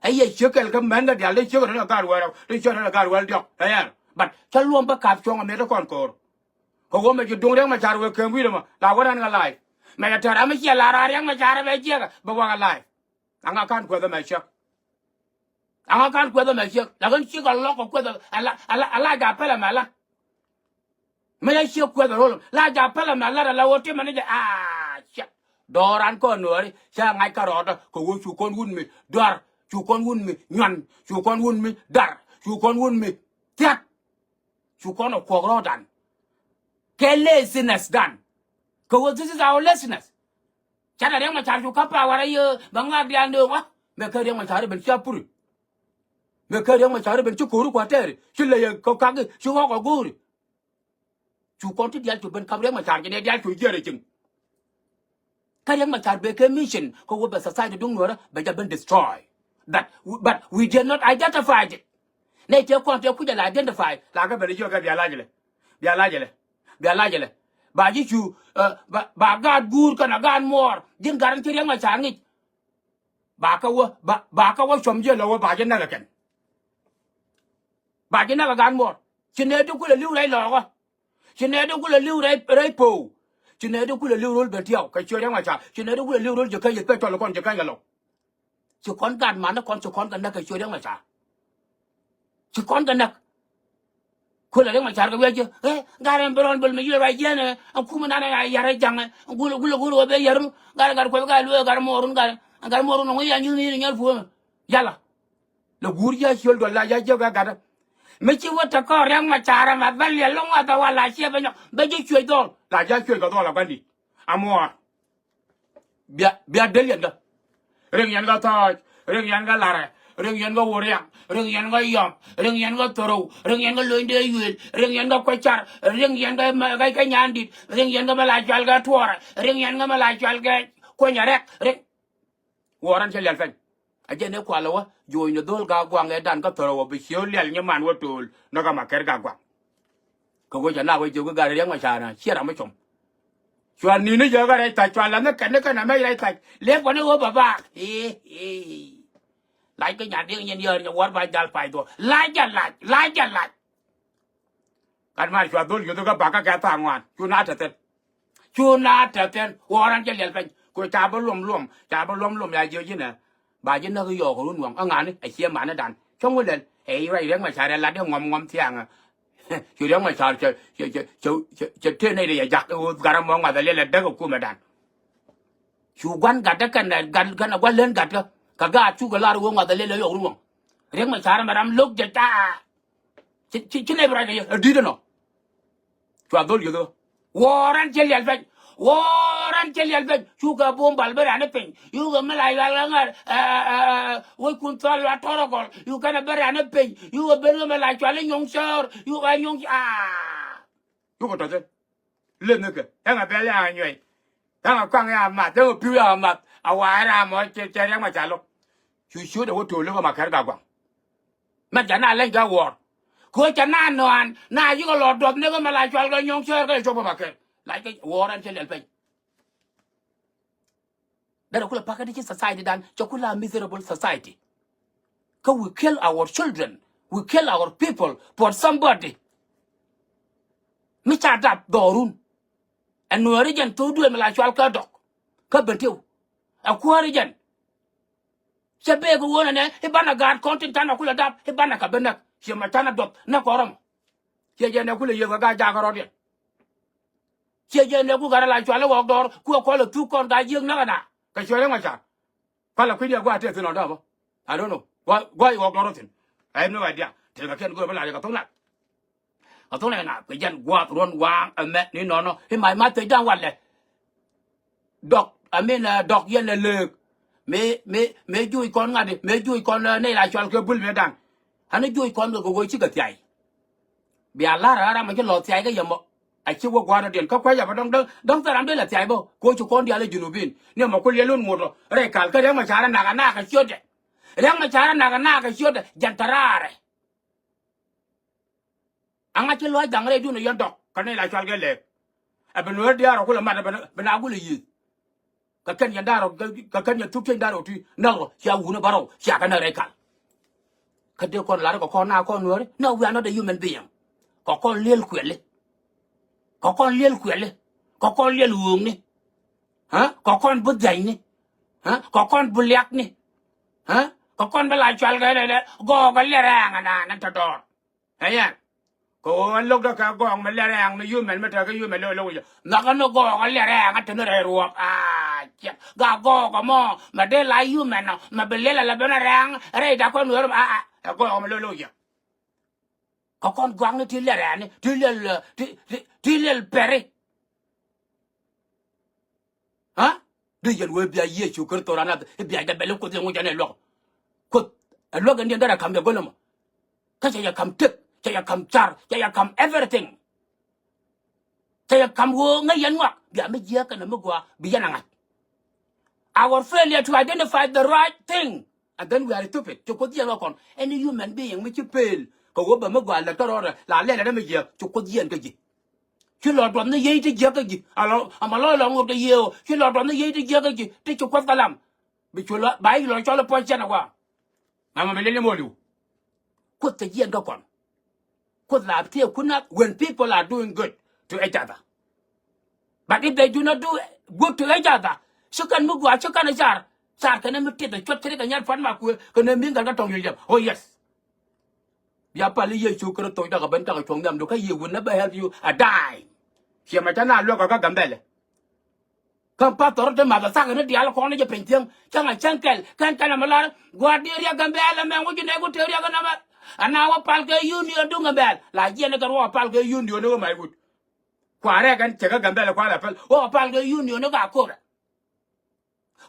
Ɛ yɛ ciek kɛl kä mɛnkä diaal dee ciek rɛl ɛ gaat wɛl rɛw dee ciek rɛl ɛ gaat wɛl diɔ̱k ɛ yɛn. But cä luɔ̱m bä kap cuɔ̱ŋ ɛ mëë ti kɔn ko̱o̱r. Kɛ ɣöö mɛ ci duŋ Riɛk Macar wëë kɛm wi̱i̱dɛ mɔ la wä rɛn ɣä live. Mɛ cɛ tɛr ram mi ciɛ la raar Riɛk Macar ɛ bɛ jiɛkɛ bɛ wä ɣä live. Aŋa ka̱n kuɛth ɛmɛ ciek. Aŋa ka̱n kuɛth ɛmɛ ciek la ɣän ciek a lɔk kɛ kuɛth ɛ la a la a la ja̱ pɛl ɛmɛ la. Mëë ya ciek kuɛth ɛ ro̱l la ja̱ pɛl ɛmɛ lat ala ɣöö ti mɛn ni jɛ aa ciɛk. Dɔɔran kɔn nuääri ca ŋa̱c kärɔɔdä kɛ ɣöö cu kɔn wut mi duar cu kɔn wut mi nyuan cu kɔn wut mi dar cu kɔn wut mi thia̱t. Cu kɔn ɛ kuɔk rɔɔdan. Kɛ laziness dan. Kɛ ɣöö this is our laziness. Ca da Riɛk Macar cu kä power a yee bɛ ŋa̱a̱k diaal nööŋ wa. Mëë kä Riɛk Macar i̱ ben cia puri. Mëë kä Riɛk Macar i̱ ben ci ko̱ri kua̱tɛɛri ci ley ɛ kɛ kaki ci ɣɔk ɛ go̱o̱ri. Cu kɔn ti diaal cu ben kap Riɛk Macar ci nɛ diaal cu jiɛɛr ɛ cieŋ. Kä Riɛk Macar bɛ kɛ mission kɛ wä bɛ society duŋ nuɔrä bɛ jɛ ben destroy. But, but we did not identify it. Nɛ cɛ kɔn cɛ kucɛ la identify la kɛ ben jiök kɛ bia lajɛ lɛ. Bia lajɛ lɛ. Bia lajɛ lɛ. Ba ji̱ cu ba ba gaat guur kɛn a gaat muɔɔr ji̱n gat in ci Riɛk Macar ŋic. Ba kä wä ba ba kä wä cuɔm jiɛ lɔ wä ba ji̱ näk ɛ kɛn. Ba ji̱ näk ɛ gaat muɔɔr ci nɛ ti kulɛ li̱w rɛy lɔɔkä. Ci nɛ di kulɛ li̱w rɛy rɛy po̱o̱w. Ci nɛ di kulɛ li̱w ro̱l ben tiaw kɛ ciöt Riɛk Macar ci nɛ di kulɛ li̱w ro̱l ji̱ käny yɛ pek tɔl kɔn ji̱ käny kɛ lɔw. Ci kɔn gat man ni kɔn ci kɔn kɛ näk kɛ ciöt Riɛk Macar. Ci kɔn kɛ näk. Kulɛ Riɛk Macar kɛ wi̱i̱ ji̱ ɛ gat ɛn bɛ rɔn bel mi yiëë ruac jiɛn ɛ. Ɛn kumɛ nan ɛ yar ɛ jaŋ ɛ. Ɛn kulɛ kulɛ kulɛ wä ben yar gat ɛ gat kuɛ bi gat luee gat mɔɔrun gat ɛ gat mɔɔrun ŋuc yan ji̱ ni nyɛl puɔ̱mɛ. Yala. Lɛ guur ji̱ a ciöl duɔl la ji̱ a jiök ɛ gat ɛ. Mi ci wä te kɔɔr Riɛk Macar ɛmɛ bä liɛl lɔŋ wa bɛ wa la ciɛ bɛ nyɔk bɛ ji̱ cuec dhɔl la ji̱ a cuec kɛ dhɔl a gua̱n di̱t. Amuɔɔr. Bia bia del yɛn kä. Riŋ yɛn kä Thɔɔc, riŋ yɛn kä Larɛ, riŋ yɛn kä Wuriaŋ, riŋ yɛn kä Yɔm, riŋ yɛn kä Thorow, riŋ yɛn kä Lony Dee Yuëël, riŋ yɛn kä Kuec Car, riŋ yɛn kä ma- kä kä Nyandit, riŋ yɛn kä ma la cual kɛ Tuɔɔrɛ, riŋ yɛn kä ma la cual kɛ Kueny Arɛk, riŋ. Wuɔɔr ɛn cä liɛl pɛny. A jɛn ëë kualɛ wä jo̱o̱cni dho̱l Gak Guaŋ ëëdan kä Thorow wä bi ciö liɛl nyiman wä to̱o̱l ni kä Makɛr Gak Guaŋ. Kɛ ɣöö cɛ nak wä jiök i̱ gat Riɛk Macar ɛ ciɛ ram mi com. Cua ni̱n ni jɛ kä rɛy thac cua la̱th ni kɛn ni kɛn amec rɛy thac. Lëë kuan ni ɣöö bɛ baak. Ii, ii. Lac kä Nyandiɛŋ nyin yäär nyɛ wuɔ̱r ba jal pay dhuɔ̱k. Lac jɛ lac, lac jɛ lac. Gat man cua dhol yuth kä bakä kɛ thaak ŋuan. Cu na te thi̱n. Cu na te thi̱n. Wuɔran cɛ liɛl piny. Ku ca bi luɔm luɔm. Ca bi luɔm luɔm ya jiö ji̱n ɛ. Ba ji̱ näk yɔɔk run waŋ. Ɛ ŋa̱ni ɛ ciɛ manidan. Cɔŋ wä lɛl. Ɛ i̱ ruac Riɛk Macar ɛ lat ɛ ŋuɔm ŋuɔm thiaŋ ɛ. Cu Riɛk Macar cɛ cɛ cɛ cɛ cɛ tëë nɛy dee yɛ jak. Ɛ ɣöö gat ɛmɔ ŋuath ɛ liɛl ɛ däk ɛ kumɛdan. Cu gua̱n gatdä kɛn ɛ gat kɛn ɛ gua̱n län gatkä. Kɛ gaat cukɛ lar ɛ ɣöö ŋuath ɛ liɛl ɛ yɔɔk run waŋ. Riɛk Macar ɛmɛ ram lo̱k jɛ ca. Ci ci ci nɛy bi ruac kɛ yɛ ɛ di̱t ɛnɔ. Cua dhol yioth ɣä. Wuɔɔr ɛn cɛ liɛl peny. Wuɔɔr ɛn cɛ liɛl peny. Cukɛ bom bal bi rani piny. Yukɛ mi la yual ŋa̱r. Wec kun thɔl la tɔrɔ gɔl. Yukɛ kɛn ɛ bi rani piny. Yukɛ ben ɣä mi la cual inyuɔ̱ŋ cäär. Yukɛ inyuɔ̱ŋ aa. Yukɛ tɔ̱thin. Leth ni kɛ ɛŋ a bɛl ɛŋ a nyuɛy. Ɛŋ a kuaŋ ɛŋ a math ɛŋ a pi̱w ɛŋ a math. A wa̱a̱ ram ɔ cɛ cɛ riɛk ma ca lo̱k. Cu ciöt ɛ wä to̱o̱l lo̱k ɛ ma kɛr Gak Guaŋ. Mɛn ca na leny kɛ wuɔɔr. Kɛ ɣöö ca na nɔan na yikɛ lɔ duɔth ni kä mɛ la cual kɛ nyɔ̱ŋ cäär kɛ cop kɛ ma kɛr. Lac kɛ wuɔɔr ɛn cɛ liɛl peny. Derɛ kulɛ pa̱kä ti ci society dan cɛ kulɛ a miserable society. Kä we kill our children, we kill our people for somebody. Mi ca dap dhɔrun. Ɛ nuɔɔri jɛn thok duël mi la cual kä dɔk. Kä ben tiw ɛ kuääri jɛn. Cɛ bek ɣöö nɛnɛ i̱ banɛ gaat kɔn tin canɛ kulɛ dap i̱ banɛ kɛ bi näk. Ciɛ mɛ canɛ duɔth näk kɔn rɔmɔ. Ciɛ jɛn ɛ kulɛ yiëth kɛ gaat jakä rɔ̱diɛn. Ciɛ jɛn ɛ ku gat ɛ la cual i̱ ɣɔk dɔɔr ku ɛ kɔl ɛ thuk kɔn gat yiëk näk ɛna. Kɛ cuɛl i̱ ŋɔ̱ car. Palɛ kui̱n yɛ gua̱a̱th tëë thi̱n ɔ dɔ̱pä. I don't know. Gua̱a̱th gua̱a̱th i̱ ɣɔk dɔɔr ɔ thi̱n. I have no idea. Tëë kɛ kiɛn go̱o̱r bä la yɛ kɛ thok nak. Kɛ thok nak ɛna kɛ jɛn gua̱a̱th ruɔ̱n waaŋ ɛmɛ ni nɔnɔ i̱ mac math pec da̱ŋ walɛ. Dɔk, I mean, dɔk yɛn ɛ lëëk. Mëë mëë mëë juuc kɔn ŋa̱t mëë juuc kɔn nɛy la cɔal kɛ bul mëë da̱ŋ. Ɣän i̱ juuc kɔn kɛ kɛ ɣöö cikɛ thiay. Bia la̱r ɣän ram mi ci lɔɔth thiay kä yɛ mɔ. A ci wä gua̱a̱r dɔ̱diɛn kä kuec a bä dɔ̱ŋ dɔ̱ŋ dɔ̱ŋ thil ram dee la thiay bä kɛ ɣöö ci kɔn diaal ɛ junubin. Ni mɔ ku liɛl wun ŋot rɛy kal kä Riɛk Macar ɛ nak ɛ nak kɛ ciötdɛ. Riɛk Macar ɛ nak ɛ nak kɛ ciötdɛ jɛn thil raarɛ. Aŋa ci luac dhaŋ rɛydun ɛ yɛn dɔk kä ni la cual kɛ lɛɛk. Ɛ bi nueer diaar ɔ kulɛ mat ɛ bi na kulɛ yiëth. Kɛ kɛn yɛn da̱r ɔ kɛ kɛn yɛn thuk tieny da̱r ɔ ti näk rɔ cia wun ɛ bärɔw cia kɛ näk rɛy kal. Kä dee kɔn lar kɛ kɔn na kɔn nueeri. No, we are not a human being. Kɛ kɔn liɛl kuɛli. Kɛ kɔn liɛl kuɛli. Kɛ kɔn liɛl ɣööŋni. Kɛ kɔn bi dhianyni. Kɛ kɔn bi liakni. Kɛ kɔn bi la cual kɛ lɛlɛ gɔɔk kɛ liɛr ɛŋ ɛnan ɛn tɔ dɔɔr. Ɛ yɛn. Kɛ ɣöö ɣän lo̱kdä kɛ gɔɔk mi lɛr ɛŋ mi yumɛn mi tekɛ yumɛn lo̱k lo̱k wi̱cä. Nhɔkä ni gɔɔk ɣän lɛr ɛŋ ɣän te ni rɛy ruɔ̱p. Aa ciɛ ga gɔɔk ɛmɔ mɛ dee la yumɛn ɔ mɛ bi lɛl ala ben rɛŋ rɛy dakɔ nueer ɔ. Aa ɛ gɔɔk mi lo̱k lo̱k wi̱cä. Kɛ kɔn gua̱a̱kni ti lɛr ɛni ti lɛl ti ti ti lɛl pɛri. Aa dee yɛn wee bia Yecu Kritho ran nath i̱ bia jɛ bɛl i̱ Kuoth yɛn ŋuc jɛn ɛ luɔk. Kuoth ɛ luɔk ɛn diɛn derɛ ka̱m yɛ go̱l ɛmɔ. Kä cɛ yɛ ka̱m tëk cɛ yɛ ka̱m car cɛ yɛ ka̱m everything. Cɛ yɛ ka̱m ɣöö ŋäc yɛn ŋɔak bia mi jiääk kɛnɛ mi gɔaa bi yɛn a ŋa̱c. Our failure to identify the right thing and then we are stupid. Ci Kuoth yɛn ɣä kɔn any human being mi ci pel kɛ ɣöö bɛ mi gɔaa lät kä rɔɔdɛ la lɛl ɛn mi jiääk ci Kuoth yɛn kä ji̱. Ci lɔ duɔth ni yiey ti jiäk kä ji̱. Alɔ ama lɔ lɔ ŋot kä yiëë ɣöö ci lɔ duɔth ni yiey ti jiäk kä ji̱ ti ci Kuoth kä lam. Bi cu lɔ ba i̱ lɔ cɔl i̱ puɔ̱c cɛn ɛ gua̱a̱. Ama bi lili moliw. Kuoth te jiɛn kä kɔn. Kuoth la tiee kun nath when people are doing good to each other. But if they do not do good to each other, ci kɛn mi gua̱a̱ ci kɛn ɛ car car kɛn ɛ mi tieth ɛ cuɔt kɛn ɛ kɛ nyat pua̱t ma kuëë kɛn ɛ mi ŋa̱n kä tɔŋ yio̱c yɛp. Oh yes. Bia pal i̱ Yecu Kritho cakɛ ben cakɛ cuɔ̱ŋ nhiamdu kä he will never help you a dime. Ciɛ mɛ cä na luäk kä Gambɛlɛ. Kä pathɔr ti math a thak ni diaal kɔn ni jɛ piny thiäŋ cäŋ a cäŋ kɛl kɛn kɛn a mi lar gua̱a̱r di riɛk Gambɛlɛ mɛ ŋuc ni ku te riɛk ni mɛ. Ana wä pal kɛ union duŋ Gambɛl la jiɛn ni kɛ ruɔ pal kɛ union ni wä mac wut. Kua rɛk ɛn cɛ kä Gambɛlɛ kua la pal wä pal kɛ union ni ka korɛ.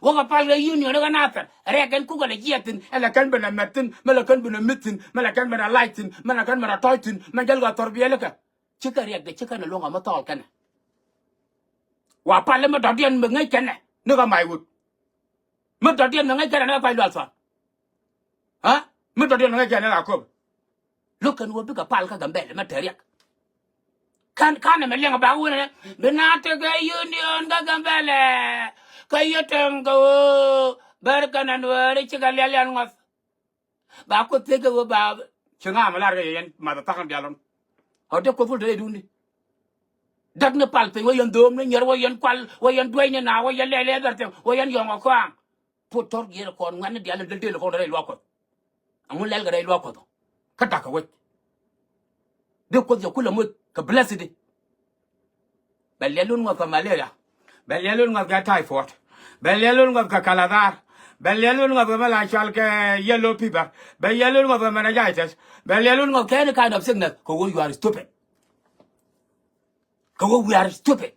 Wäkɛ pal kɛ union kä Nathɛr rɛk kɛn kukɛ lɛ jiɛth thi̱n ɛ lɛ kɛn ben ɛ mɛt thi̱n mɛ lɛ kɛn ben ɛ mi̱th thi̱n mɛ lɛ kɛn ben ɛ lac thi̱n mɛ lɛ kɛn ben ɛ tɔ̱c thi̱n mɛ jäl kɛ thɔr biɛlikä. Cikɛ riɛkdɛ cikɛ nɛ luäŋ ɛ mi thɔɔl kɛnɛ. Wa pal mi dɔ̱diɛn mi ŋäc kɛnɛ ni kä mac wut. Mi dɔ̱diɛn mi ŋäc kɛnɛ ni kä pac lual thuan. Aa mi dɔ̱diɛn mi ŋäc kɛnɛ ni kä köp. Lo̱k kɛn ɣöö bikɛ pal kä Gambɛlɛ mɛ te riɛk. Kan kan ɛmɛ liɛŋ a bak wunɛ bi na tekɛ union kä Gambɛlɛ. Kä yɛ teŋ kɛ ɣöö bär kɛn ɛ nuääri cikɛ liɛliɛn ŋɔth. Ba Kuoth thiec kɛ ɣöö ba ci ŋa̱a̱m lar kɛ yɛ yɛn math a thak ni dial ɔn. Ɣɔw te Kuoth wul te rɛy duŋdi. Däk ni pal piny wä yɛn dhoom ni nyɛr wä yɛn kual wä yɛn duäc ni na wä yɛn lɛl everything wä yɛn yɔ̱ŋ ɛ kɔaŋ. Puɔt tɔr giɛɛr kɔn ŋuɛ̈tni diaal in del del kɔn rɛy luaak Kuɔth. Aŋu lɛl kɛ rɛy luaak Kuɔth kä da̱k kɛ wec. Dee Kuoth yɛ kulɛ moc kɛ blessed. Bɛ liɛl wun ŋuɔth kɛ malaria. Bɛ liɛl wun ŋuɔth kɛ typhoid. Bɛ liɛl wun ŋuɔth kɛ kaladhar. Bɛ liɛl wun ŋuɔth kɛ mɛ la cual kɛ yellow fever. Bɛ liɛl wun ŋuɔth kɛ meningitis. Bɛ liɛl wun ŋuɔth kɛ any kind of sickness kɛ ɣöö you are stupid. Kɛ ɣöö we are stupid.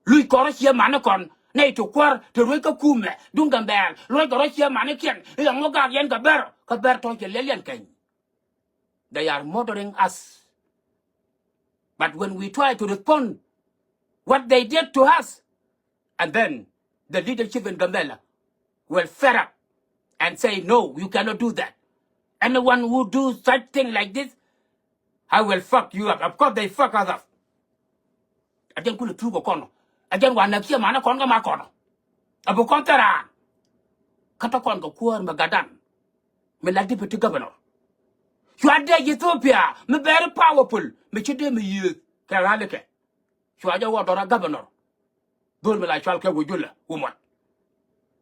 Luc kɔn rɔ ciɛ mani kɔn nɛy ti kuäär ti ruec kä kumɛ duŋ Gambɛl luɔc kɛ rɔ ciɛ manikiɛn i̱ ɛŋu gak yɛn kɛ bɛr kä bɛr tɔ̱ cɛ liɛliɛn kɛny. They are murdering us. But when we try to respond what they did to us, and then the leadership in Gambela will fed up and say, "No, you cannot do that. Anyone who do such thing like this, I will fuck you up." Of course, they fuck us up. Ɛ jɛn kulɛ thuk kɛ kɔn ɛ jɛn wa näk ciɛ manɛ kɔn kä ma kɔn. Ɛ bi kɔn thɛraan. Kä tɔ kɔn kɛ kuäär mɛ gatdan mi la deputy governor. Cua dee Ethiopia mi very powerful mi ci dee mi yiëëth kɛ ɣa̱likɛ. Cua jɛ wä dɔr a governor. Dhol mi la cual kɛ wä julɛ wä muɔt.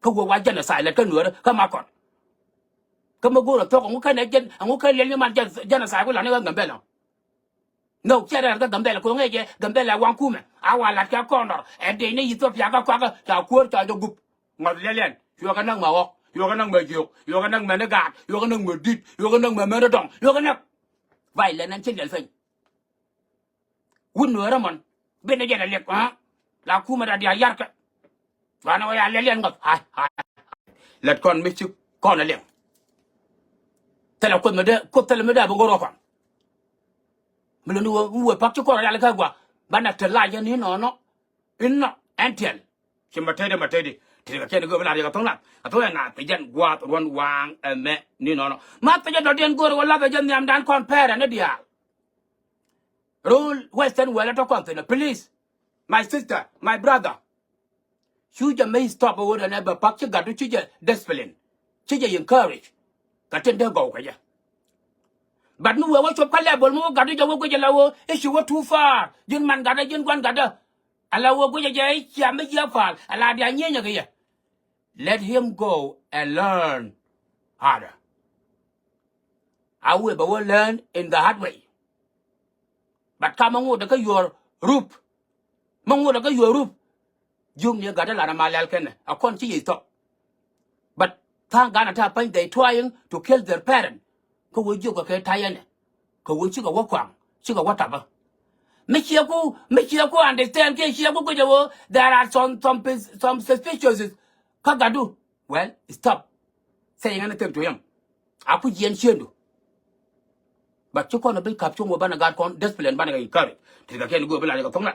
Kä wä wa genocide lɛ kä nuäärä kä ma kɔn. Kä mi go̱o̱r a thuɔ̱k ɛŋu kɛn ɛ jɛn ɛŋu kɛn liɛl ni man genocide ku la ni ɣä Gambɛla. Nhök cɛ rɛl kä Gambɛla ko̱ŋ ɛ jɛ Gambɛla waŋ kumɛ a wa lat kɛ kɔn dɔr ɛ dec ni Ethiopia kä kɔakä ca kuäär ca jɛ gup. Ŋɔth liɛliɛn cuɔkɛ näk mɛ ɣɔk cuɔkɛ näk mɛ jiök cuɔkɛ näk mɛ ni gaat cuɔkɛ näk mɛ di̱t cuɔkɛ näk mɛ mɛn dɔ̱ŋ cuɔkɛ näk. Violence ɛn ci liɛl piny. Wut nuäärä mɔn bi ni jɛ lɛ liɛk ɣä. La kumɛ da diaal yarkɛ. Wanɛ wä ya lɛl yɛn ŋɔth ai ai. Lät kɔn mi ci kɔn ɛ liɛŋ. Thilɛ kuoth mi dee kuoth thilɛ mi dee a bi ŋo̱r wä kɔn. Mi luni wä wä pak ci kɔn ɛ yal kä gua. Banɛ te lac yɛn inɔnɔ inɔ ɛn tiɛl. Ci ma tëëdi ma tëëdi. Ti kɛ kɛn go̱o̱r bi lar yɛ kɛ thoŋ nath kɛ thoŋ yɛ nath pi jɛn guath ruɔn waŋ ɛmɛ ni nɔnɔ. Ma pi jɛ dɔ̱diɛn go̱o̱r wä lath ɛ jɛ nhiamdan kɔn pɛɛrɛ ni diaal. Rol Western world ɛ tɔ kɔn thin ɛ please. My sister, my brother. Cu jɛ mi stop ɛ ɣöö dɛn ɛ bɛ pak ci gatdu ci jɛ discipline. Ci jɛ encourage. Kɛ tin dee gɔw kɛ jɛ. But mi wee wä cop kä level mi wä gatdu jɛ wä guic ala ɣöö i̱ ci wä too far. Ji̱n man gatdä ji̱n gua̱n gatdä. Ala ɣöö guic jɛ i̱ cia mi jiɛ pal ala dia nyienyɛ kɛ yɛ. Let him go and learn harder. A wee bɛ wä learn in the hard way. But ka mi ŋotdɛ kä yuɔr rup. Mi ŋotdɛ kä yuɔr rup. Jiök ni gatdä lat ama lɛl kɛnɛ a kɔn ci yic thɔk. But tha̱a̱ŋ ganɛ ta̱a̱ päny they trying to kill their parent. Kä wee jiök kɛ kɛ ta̱yɛnɛ kɛ wee cikɛ wä kuaŋ cikɛ wä tapä. Mi ciɛ ku mi ciɛ ku understand kiɛ ciɛ ku guic ɛ wee there are some some some suspicious. Kä gatdu. Well, stop saying anything to him. A ku jiɛn ciëndu. But ci kɔn a bi kap cuŋ wä banɛ gat kɔn discipline banɛ kɛ encourage. Ti kɛ kɛn go̱o̱r bi la jɛ kɛ thoŋ na.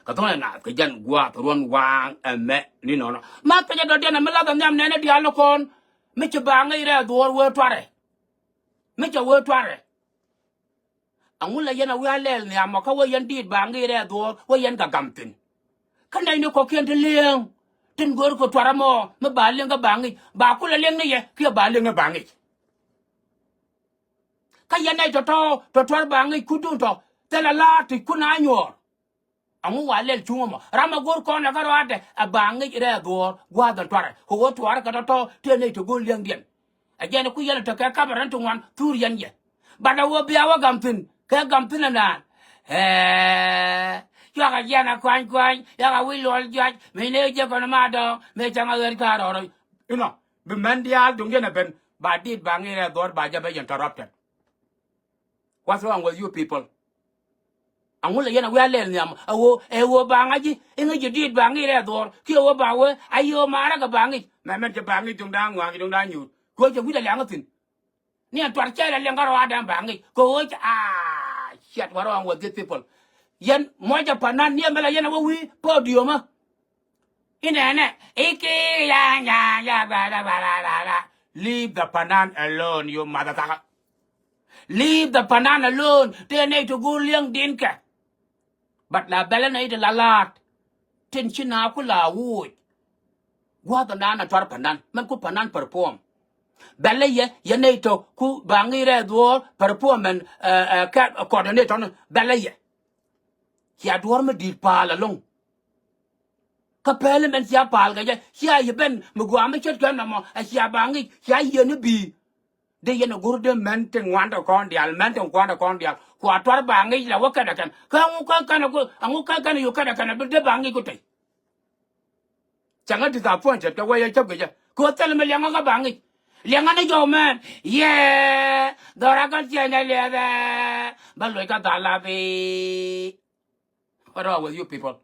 Kɛ thoŋ na kɛ jɛn guath ruɔn waŋ ɛmɛ ni nɔnɔ. Ma kɛ jɛ dɔ̱diɛn ɛmɛ la bɛ nhiam nɛn ɛ diaal ni kɔn. Mi ci ba ŋäc rɛ dhuɔr wee tuarɛ. Mi cɛ wee tuarɛ. Aŋu la yɛn a wi̱i̱ a lɛl nhiam mɔ kä wä yɛn di̱i̱t ba ŋi̱i̱c rɛɛ dhuɔ̱ɔ̱r wä yɛn kɛ gam thi̱n. Kä nɛy ni kɔ̱kiɛn ti li̱eŋ tin go̱o̱r kɛ tuar ɛmɔ mi ba li̱eŋ kä ba ŋi̱i̱c ba kulɛ li̱eŋ ni yɛ kiɛ ba li̱eŋ ni ba ŋi̱i̱c. Kä yɛn nɛy tɔ̱tɔ̱ tɔ̱tɔ̱ ba ŋi̱i̱c kutdun tɔ̱ thilɛ la̱a̱t ti kun a nyuɔ̱ɔ̱r. Aŋu wa lɛl cuŋä mɔ ram a go̱r kɔn ɛ kä rɔaadɛ ɛ ba ŋi̱c rɛɛ dhuɔ̱ɔ̱r gua̱a̱th ɛn tuarɛ kɛ ɣöö tuarɛ kɛ tɔ̱tɔ̱ tëë nɛy ti go̱r li̱eŋdiɛn. Ɛ jɛn ku yɛn ɛ tekɛ kapɛ rɛn ti ŋuan thur yɛn jɛ. Bat a wä bia wä gam thi̱n kɛ gam thi̱n ɛ naan. Ɛɛ, cuakɛ jiɛn a kuany kuany, cuakɛ wi̱c luɔl juac, mëë ni jiɛ kɔn ma dɔ̱ŋ, mëë cäŋ a ɣer ka rɔɔrɔ. Inɔ, bi mɛn diaal duŋ yɛn ɛ ben, ba dit ba ŋi̱i̱r ɛ dhuɔ̱ɔ̱r ba jɛ bɛ interrupted. What's wrong with you people? Aŋu lɛ yɛn a wi̱i̱ a lɛl nhiam a ɣöö ɛ ɣöö ba ŋa̱c ji̱ iŋä ji̱ di̱i̱t ba ŋi̱i̱c rɛɛ dhuɔ̱ɔ̱r kiɛ ɣöö ba wee a yio̱o̱ maarä kɛ ba ŋi̱i̱c. Mɛmɛn cɛ ba ŋi̱i̱c duŋ da̱a̱ŋ ŋɔaŋ duŋ da̱a̱ŋ nyuur. Kɛ ɣöö cɛ wi̱c a liaŋä thi̱n. Ni ɛn tuar cɛɛl a liɛŋ kä rɔɔdɛ ba ŋi̱i̱c kɛ ɣöö cɛ aa ciɛt. What's wrong with these people? Yɛn muɔcɛ panan ni ɛmɛ la yɛn a wä wi̱i̱ podium ä. Inɛnɛ ikiɛ ya ya ya ba la ba la la la. Leave the panan alone, you motherfucker. Leave the panan alone. Tëë nɛy ti go̱o̱r liɛŋ dinkɛ. But la bɛlɛ nɛy ti la laat tin ci na ku la wuuc. Gua̱a̱th ɔndan a tuar panan mɛn ku panan perform. Bɛlɛ yɛ yɛ nɛy tɔ̱ ku ba ŋi̱i̱c rɛɛ dhuɔ̱ɔ̱r perform mɛn kɛ coordinator ni bɛlɛ yɛ. Cia duɔ̱ɔ̱r mi di̱i̱t paal alo̱ŋ. Kä pɛl mɛn cia paal kɛ jɛ cia yi ben mi gua̱a̱ mi ce̱tkɛ nɔmɔ ɛ cia ba ŋi̱i̱c cia yieni bi̱i̱. Dee yɛn a go̱r dee mɛn tin ŋuan tɛ kɔn diaal mɛn tin kuan tɛ kɔn diaal kua tuar ba ŋi̱i̱c la wä kɛn ɛ kɛn kä ŋu kɛn kɛn ɛ ku ɛ ŋu kɛn kɛn ɛ yu kɛn ɛ kɛn ɛ bi dee ba ŋi̱i̱c ku tɛy. Cäŋ ɛ disappointed kɛ wee yɛ cäp kɛ jɛ kɛ ɣöö thilɛ mi liɛŋä kä ba ŋi̱i̱c. Liɛŋä ni jɔw mɛn yɛɛ dhɔra kä ciɛny ɛ liɛthɛ bä loc kä dhal la bi. What's wrong with you people?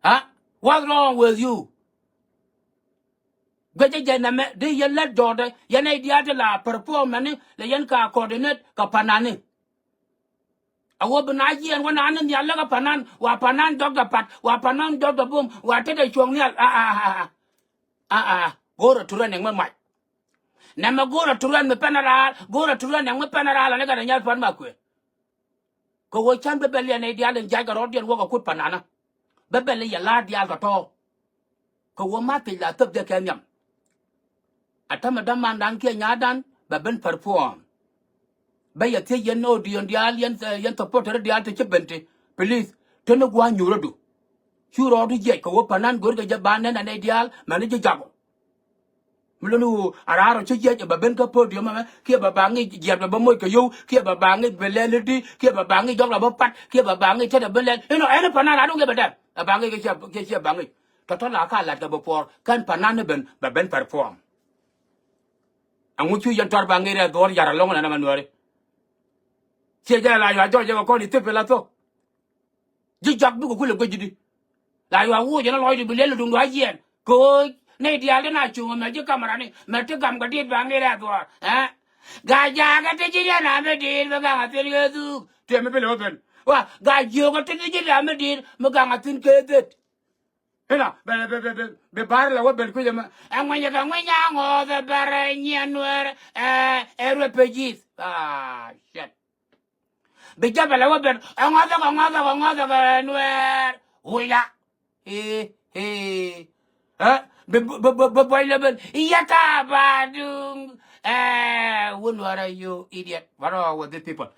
Huh? What's wrong with you? Guecä jɛ nɛmɛ di yɛn lät jɔɔtdɛ yɛn nɛy diaal ti la perform mɛni lɛ yɛn ka coordinate kɛ panani. A wä bi na jiɛɛn wä na ni nhial lä kä panan wa panan jɔkdɛ pat wa panan jɔkdɛ bum wa tetdɛ cuɔ̱ŋ nhial. Aa aa aa aa aa go̱o̱rä turɛ nɛŋ mi mac. Nɛmɛ go̱o̱rä turɛ mi pɛn a raal go̱o̱rä turɛ nɛŋ mi pɛn a raal ani gat a nyal pan ma kuëë. Kɛ ɣöö can bä bɛl yɛn nɛy diaal in ja̱ckɛ rɔɔdiɛn wäkɛ kut pananä. Bä bɛl yɛ la̱a̱t diaal kɛ tɔ̱. Kɛ ɣöö ma thiec la thäp jɛ kɛ nhiam. A tämɛ dämandan kiɛ nya̱a̱dan bɛ ben perform. Bä yɛ thiec yɛn odion diaal yɛn yɛn supporter diaal ti ci ben ti. Please teni gua̱a̱ nyuurä du. Cu rɔɔdu jiɛc kɛ ɣöö panan görkɛ jɛ ba nɛn a nɛy diaal mɛni ji̱ ja̱kɔ. Mi luni wu a raar ɔ ci jiɛc ɛ bɛ ben kä podium ɛmɛ kiɛ bɛ ba ŋic jiɛp ɛ bɛ moc kɛ yow kiɛ bɛ ba ŋic bɛ lɛl i̱di kiɛ bɛ ba ŋic jɔk la bä pat kiɛ bɛ ba ŋic tetdɛ bä lɛl inɔ ɛn panan a duŋ kɛ bɛ dɛm ɛ ba ŋic kɛ ciɛ kɛ ciɛ ba ŋic. Tɔ̱tɔ̱ la ka lat kɛ bɛ puɔr kɛn panan ni ben bɛ ben perform. Ɛŋu cu yɛn tɔr ba ŋic rɛ dhuɔr yar alɔŋ ɛn ɛn ɛmɛ nuääri. Ciɛ jɛ la yua jɔc jɛ kɛ kɔn i̱ thip ila thok. Ji̱ jɔak bikɛ kulɛ guic ji̱ di. La yua wuuc ɛn lɔcdu bi liɛl duŋdu a yiɛn kɛ ɣöö nɛy diaal ti na cuŋ ɛmɛ ji̱ kamarani mɛ ti gam kɛ diet ba ŋi̱i̱c rɛ̈th dhuaar. Ɛ gaa jaakɛ ti ji̱ diaal na mi diet mi gaŋ a thi̱n kɛ dhuk tiɛm mi bi lɛ wä ben. Wa gaa jiöökä ti ji̱ diaal mi diet mi gaŋ a thi̱n kɛ dhet. Inɔ bɛ bɛ bɛ bɛ bi bar lɛ wä ben kui̱c ɛmɛ. Ɛ ŋuɛnyɛ kɛ ŋuɛny a ŋɔɔth ɛ bɛr ɛ nyiɛn nuɛɛr ɛ ɛ refugees. Ah shit. Bi jabɛ lɛ wä ben ɛŋɔthɛ kɛ ŋɔthɛ kɛ ŋɔthɛ kɛ nuɛɛr. Wiya. Ee ee. Ɛ bi bi bi bi buɔy lɛ ben yɛ ka ba duŋ. Ɛ wun nuɛɛr ɛ you idiot. What are with these people?